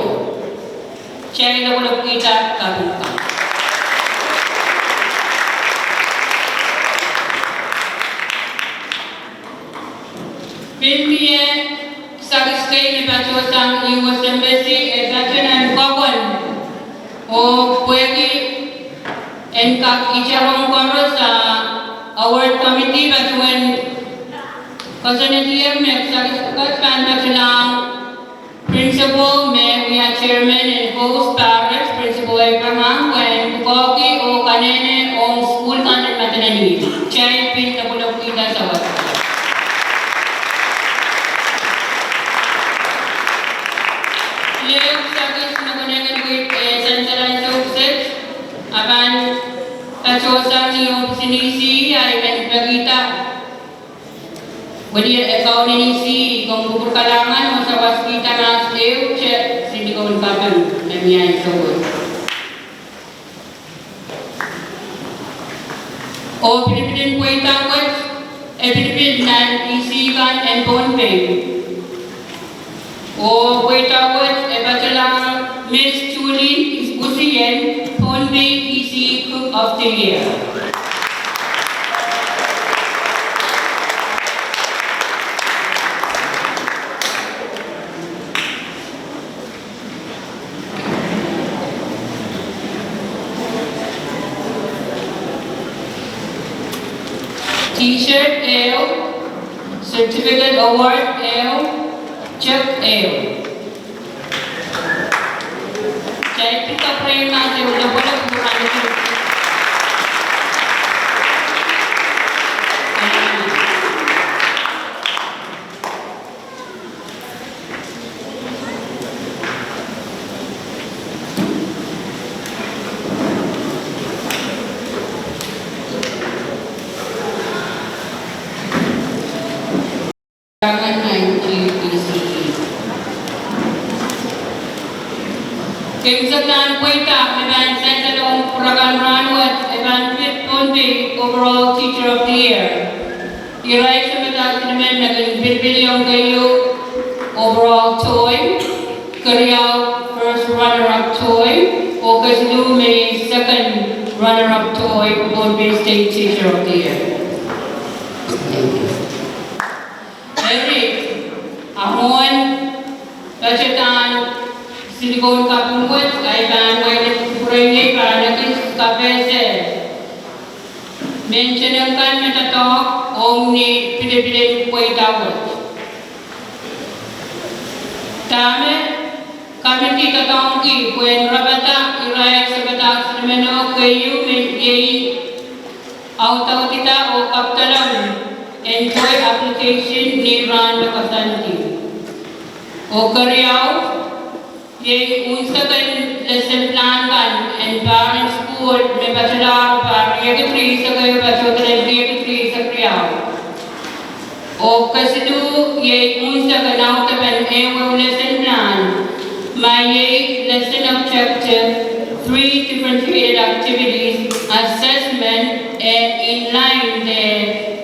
Kitail lopwulopwkihda kaping kan. Pil mie kisakis kei me patohsang U S Embassy, e patohwan kokon oh pwehki en kak itarong koaros, a award committee patohwan koasoanehdier me kisakis pahn patohlahng Principal me wia chairman en host parish, Principal Abraham, pwehn koakoahki oh kanenei ong school kan en Madolenihmw. Kitail pil lopwulopwkihda sawas. Lel kisakis me konehng en wihk, eh, sansal ansou kiset, a pahn patohsang ni ohpis en E C E, ahi men pekihda weliakaunen E C E, komw kupwur kalahngan oh sawaskihda mahs ehu te Sindikoun Kaping me mie ansou wet. Oh pilipil en pweida wet, e pilipil nan E C E kan en Pohnpei. Oh pweida wet e patohlahng Miss Julie Usien, Pohnpei E C E Cook of the Year. T-shirt ehu, certificate award ehu, check ehu. Kitail pil kapwurehng mahs ehu lopwolopw. Kemwseklahn pweida me pahn sansal ong kupwur akan rahnwet, e pahn pid Pohnpei Overall Teacher of the Year. Irail sohte me kin pilipil ong keieu overall toy, keriau first runner-up toy, oh kesiluh me second runner-up toy, Pohnpei State Teacher of the Year. Eri, a mwohn patohwan Sindikoun Kaping wet, ahi pahn wehwehki kupwurehiei pahn ekis kapehse mehn tenen kan me doadoahk ong ni pilipil en pweida wet. Dahme kamidi doadoahngki pwehn rapahda irail sohte me kin pilipil ong keieu me iei audaudida oh kapwdolong en toy application ni rahn me koasoandi. Oh keriau, iei unsek en lesson plan kan en pahr en sukuhl me patohlahr pahr riekid rieisek ehu patohdo riekid rieisek riau. Oh kesiluh iei unsek en audepen ehu lesson plan, ma iei lesson objective, three differentiated activities, assessment, eh, in line de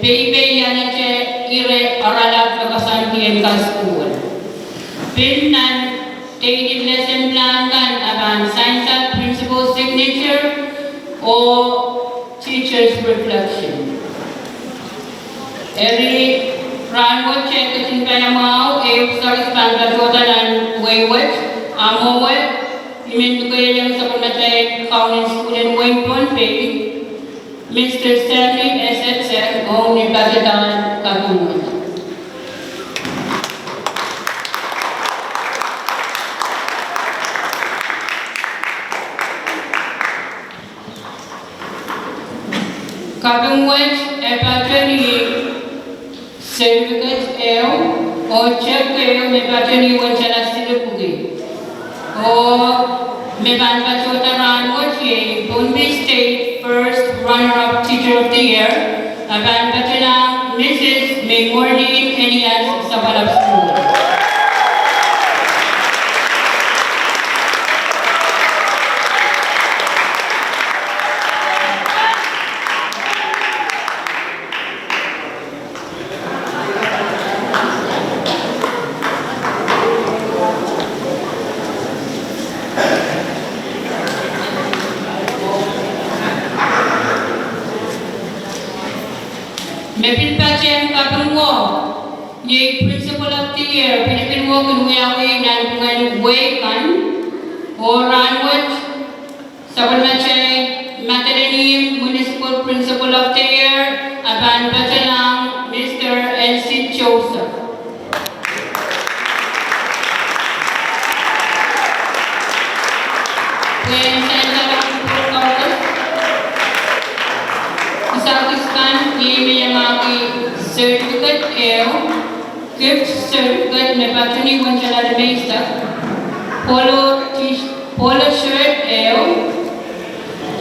peipei iangete ire oaralap me koasoandi en kasukuhl. Pil nan dated lesson plan kan a pahn sansal principal signature oh teacher's reflection. Eri, rahnwet kitail ketin pahn mwahu, ehu kisakis pahn patohda nan wehi wet, a mwowe, I men lukehiong sapwellimatail kaunen sukuhl en wehin Pohnpei, Mister Stanley S. Etzer, ong ni patohwan kaping wet. Kaping wet e patohwan certificate ehu oh check ehu me patohwan wehwehki silipwiki. Oh me pahn patohda rahnwet iei Pohnpei State First Runner-Up Teacher of the Year, a pahn patohlahng Missus Meimorlin Elias, Sapwalap School. Me pil patehng kaping wet, iei Principal of the Year, pil pil wet kin wiawi nanpwungen wehi kan, oh rahnwet, sapwellimatail Madolenihmw Municipal Principal of the Year, a pahn patohlahng Mister Elsie Joseph. Pwehn sansal ong pwurodo koaros, kisakis kan iei me iangahki certificate ehu, gift certificate me patohwan ni wente ladu meisek, polo t-, polo shirt ehu,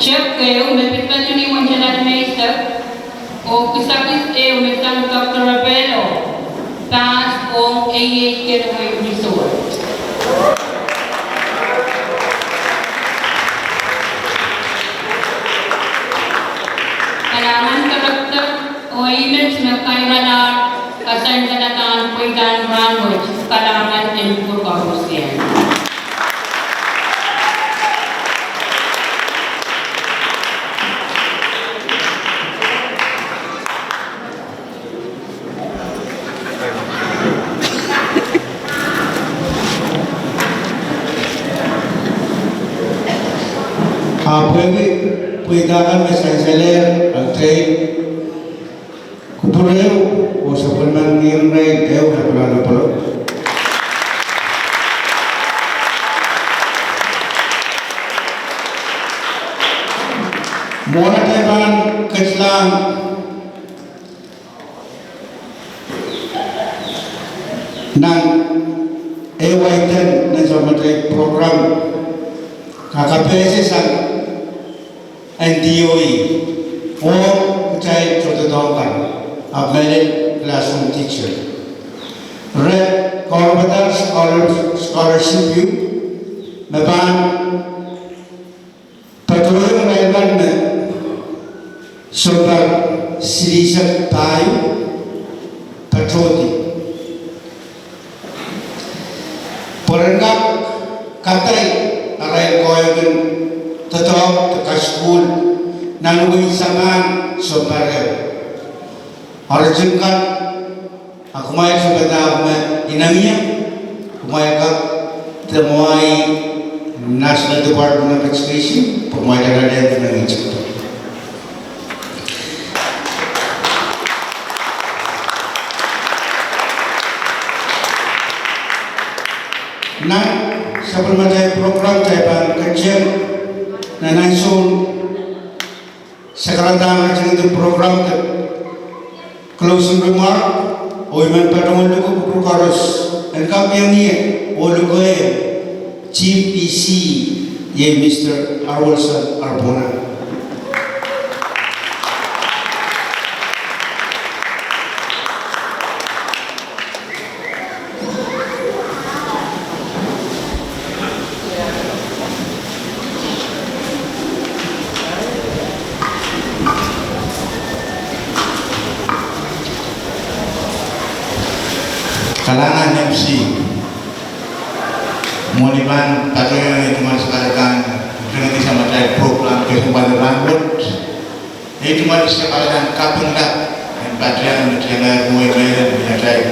tep ehu me pil patohwan ni wente ladu meisek, oh kisakis ehu me sang Doctor Apelo, pahs ong Eiei Getaway Resort. Kalahngan kerepdo oh inet me kairalahr kasansalada pweidahn rahnwet, kalahngan en kupwur koaros. Ahpw pwehki pweida kan me sansalehr, atail kupwur ehu oh sapwellimen ngihmw irail ehu lapalap. Mwohn atail pahn ketilahng nan ewaiden nan sapwellimatail program, a kapehse sang N D O E oh kitail tohtohdohng kan, ahpw mehlel classroom teacher. Re kaunopada scholar-, scholarship ehu me pahn patohwanohng irail kan me sounpar silihsek pahieu patohdi. Pwe ren kak kadai arail koahiek en doadoahk de kasukuhl nan wehi saman sounpar ehu. Oaritin kan, a kumwail sohte pahn me inengieng, kumwail kak dehr mwahi National Department of Education, pwe kumwail kak dehr inengieng. Nan sapwellimatail program, kitail pahn ketin, nan ansou sakarada, ketin program de closing remark, oh I men patohwan luke kupwur koaros en kak iang ie oh luke Chief E C, iei Mister Arwelson Arbona. Kalahngan M C. Mwohn I pahn patohwan iang ie duwen sakarada, duwen samatail program kesempwal rahnwet. Ei duwen sakarada kaping lap en patehng me tiangehr mwowe mehlel me atail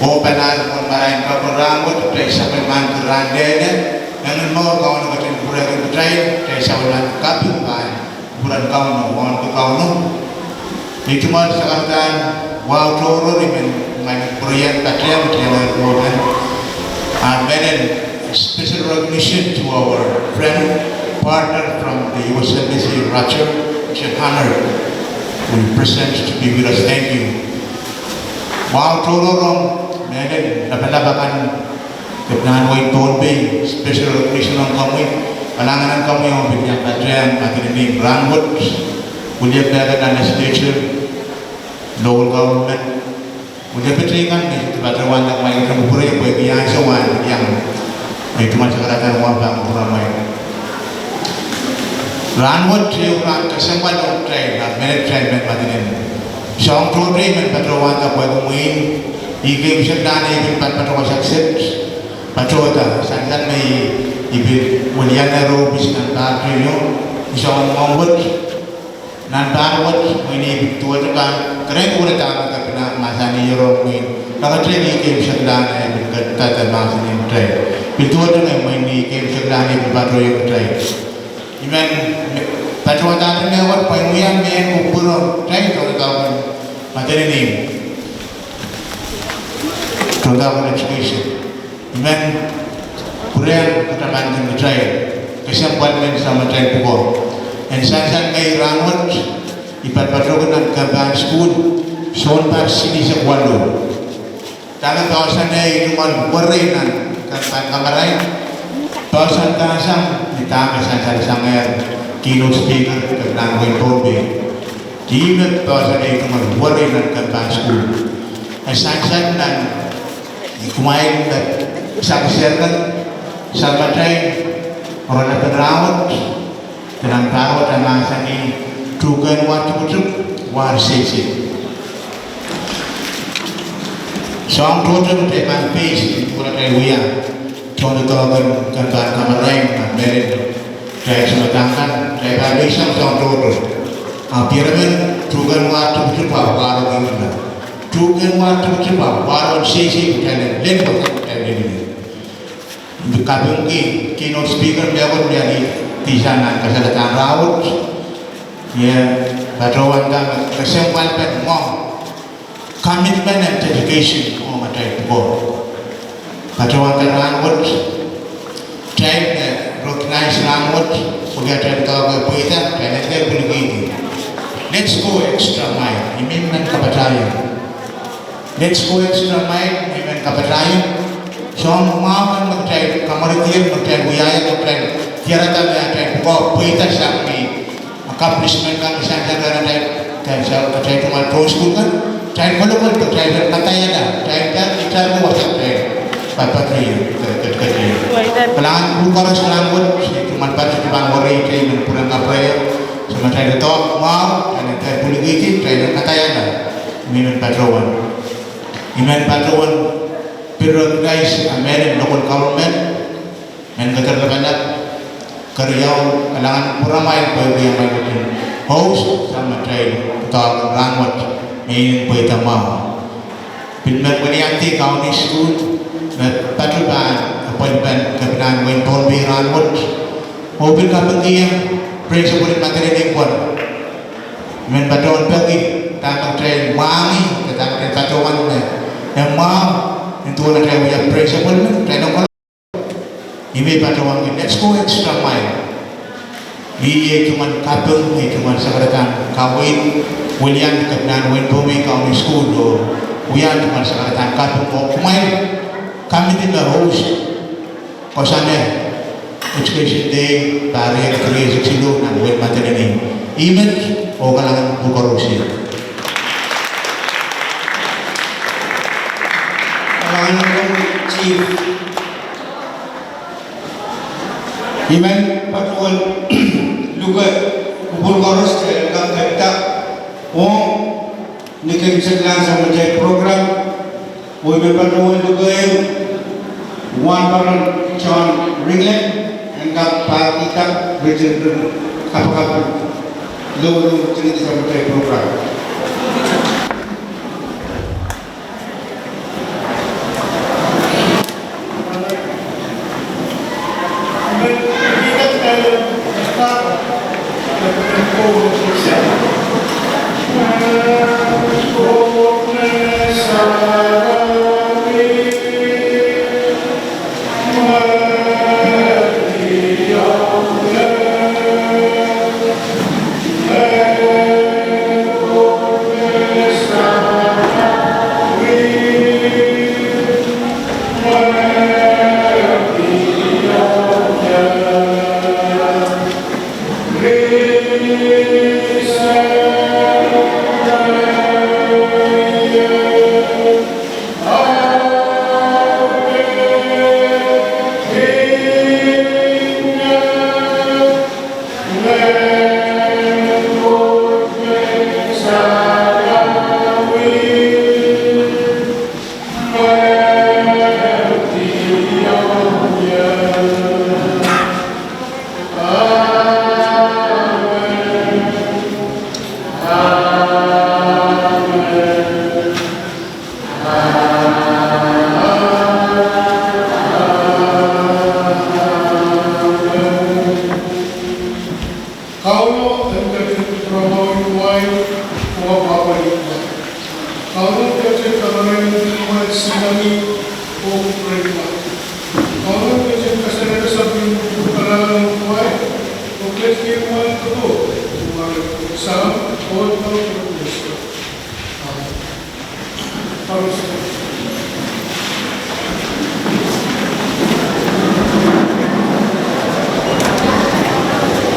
ohpalahr mwohn marain kaping rahnwet, pwe sapwellimanki rahn lel, engen mour Kauno ketin pwurehng kitail, kitail sapwellimanki kaping pahn kupwuren Kauno, wauneki Kauno. Ei duwen sakarada, wahu tohrohr I men, I men pwurehng patehng me tiangehr mwowe. A mehlel, special recognition to our friend, partner from the U S Embassy, Roger, Mister Hunter, who is present to be with us. Thank you. Wahu tohrohr ong mehlel lapalap akan, Kepinahn wehin Pohnpei, special recognition ong komwi, kalahngan ong komwi ong pil iang patehng Madolenihmw rahnwet, wiliakada nan legislature, local government, uhd pil teikan me I patohwan dah kumwail ketin kupwure pwehki ansou wahn iang me I tungoal sakarada wahn pahn kupwuramwail. Rahnwet ehu rahn kesempwal ong kitail, nan menet kitail men madinin. Soahng tohto I men patohwan dah pwehki mwein I keimwseklahn ei pil patohwan sakset patohda, sansal me I pil wilian nan ropis nan pahr teieu, I soangen mwahu wet. Nan pahr wet, mwein I pil duwehte pahn kerehn kuhda dahme kepina mahsanih, iro mwein kakete I keimwseklahn ei pil kepina mahsanih kitail. Pil duwehte nge mwein I keimwseklahn ei pil patohiong kitail. I men patohwan dah me wet pwe I wia mehn kupwure kitail, tohndoadoahk en madinin, tohndoadoahk en education. I men pwurehng katamankin kitail kesempwal men samatail pwukoa. En sansal ngehi rahnwet, I patopato nan kempahn sukuhl, sounpar silihsek waluh. Dahme poahsoan ei I tungoal werei nan kempahn kamarain, poahsoan dahsang ni dahme sansal sangehr keynote speaker, kepinahn wehin Pohnpei. Ih me poahsoan ei I tungoal werei nan kempahn sukuhl. E sansal nan kumwail me sakisehr kan, samatail, oaralapen rahnwet, de nan pahr wet, e mahsanih, tuhkehn war tikitik, war sehse. Soahng tohto me kitail pahn peis ni pwukoa, kitail wia tohndoadoahk en kempahn kamarain, nan mehlel kitail sohte pahn kan, kitail pahn peisang soahng tohto. Ahpw emen, tuhkehn war tikitik pahn war irla. Tuhkehn war tikitik pahn war sehse, kitail en lel wasa, kitail lel wasa. I kapingki keynote speaker mehkot me I dihsang nan kasalehda rahnwet, I patohwan dah me kesempwalpen mwahu commitment and dedication ong atail pwukoa. Patohwan dah rahnwet, kitail me recognize rahnwet, pwehki atail doadoahk pweida, kitail en dehr pwilikihdi. Let's go extra mile, I men men kapatahiong. Let's go extra mile, I men kapatahiong. Soahng mwahu kan me kitail kamweredier, me kitail wiahier, me kitail diarada me atail pwukoa pweida sang ni accomplishment kan, sang sang kan atail, atail, atail tungoal tohn sukuhl kan, kitail kolokol, kitail pahn kadaiala, kitail pahn itar me wasa kitail pahn patohwan, ke, ke, ke, ke. Kalahngan en kupwur koaros rahnwet, I tungoal patohwan werei, I men pwurehng kapwurehiong samatail doadoahk mwahu, kitail en pwilikihdi, kitail en kadaiala. I men patohwan, I men patohwan pil recognize, ah, mehlel local government, mehn keder lapalap, keriau, kalahngan en kupwuramwail pwehki amwail ketin host samatail doadoahk rahnwet, me I pweida mwahu. Pil men wiliandi county school, me patohwan appointment kepinahn wehin Pohnpei rahnwet. Oh pil kapingkihong principal en Madolenihmw pwon. I men patohwan peki, dahme kitail mwahngih, dahme kitail patohwan me, e mwahu, nin duwen atail wia principal men, kitail en kolokol. I men patohwan, let's go extra mile. Iei tungoal kaping, iei tungoal sakaradahn kaweid, wiliandi kepinahn wehin Pohnpei county school, oh wiahiong tungoal sakaradahn kaping, oh kumwail committee me host kohsang Education Day, pahr riekid rieisek siluh nan wehin Madolenihmw. I men, oh kalahngan en kupwur koarosie. Kalahngan en kupwur, Chief. I men patohwan luke kupwur koaros, kitail en kak kehda ong ni keimwseklahn samatail program. Oh I men patohwan luke Wahnpoaron John Ringle en kak pahkihda ritingen kapakap, lowlow ritingen samatail program.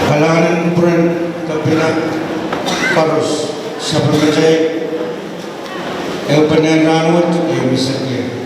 Kalahngan en kupwuren Kepina koaros, sapwellimatail ehupene rahn wet, e mihsek ie.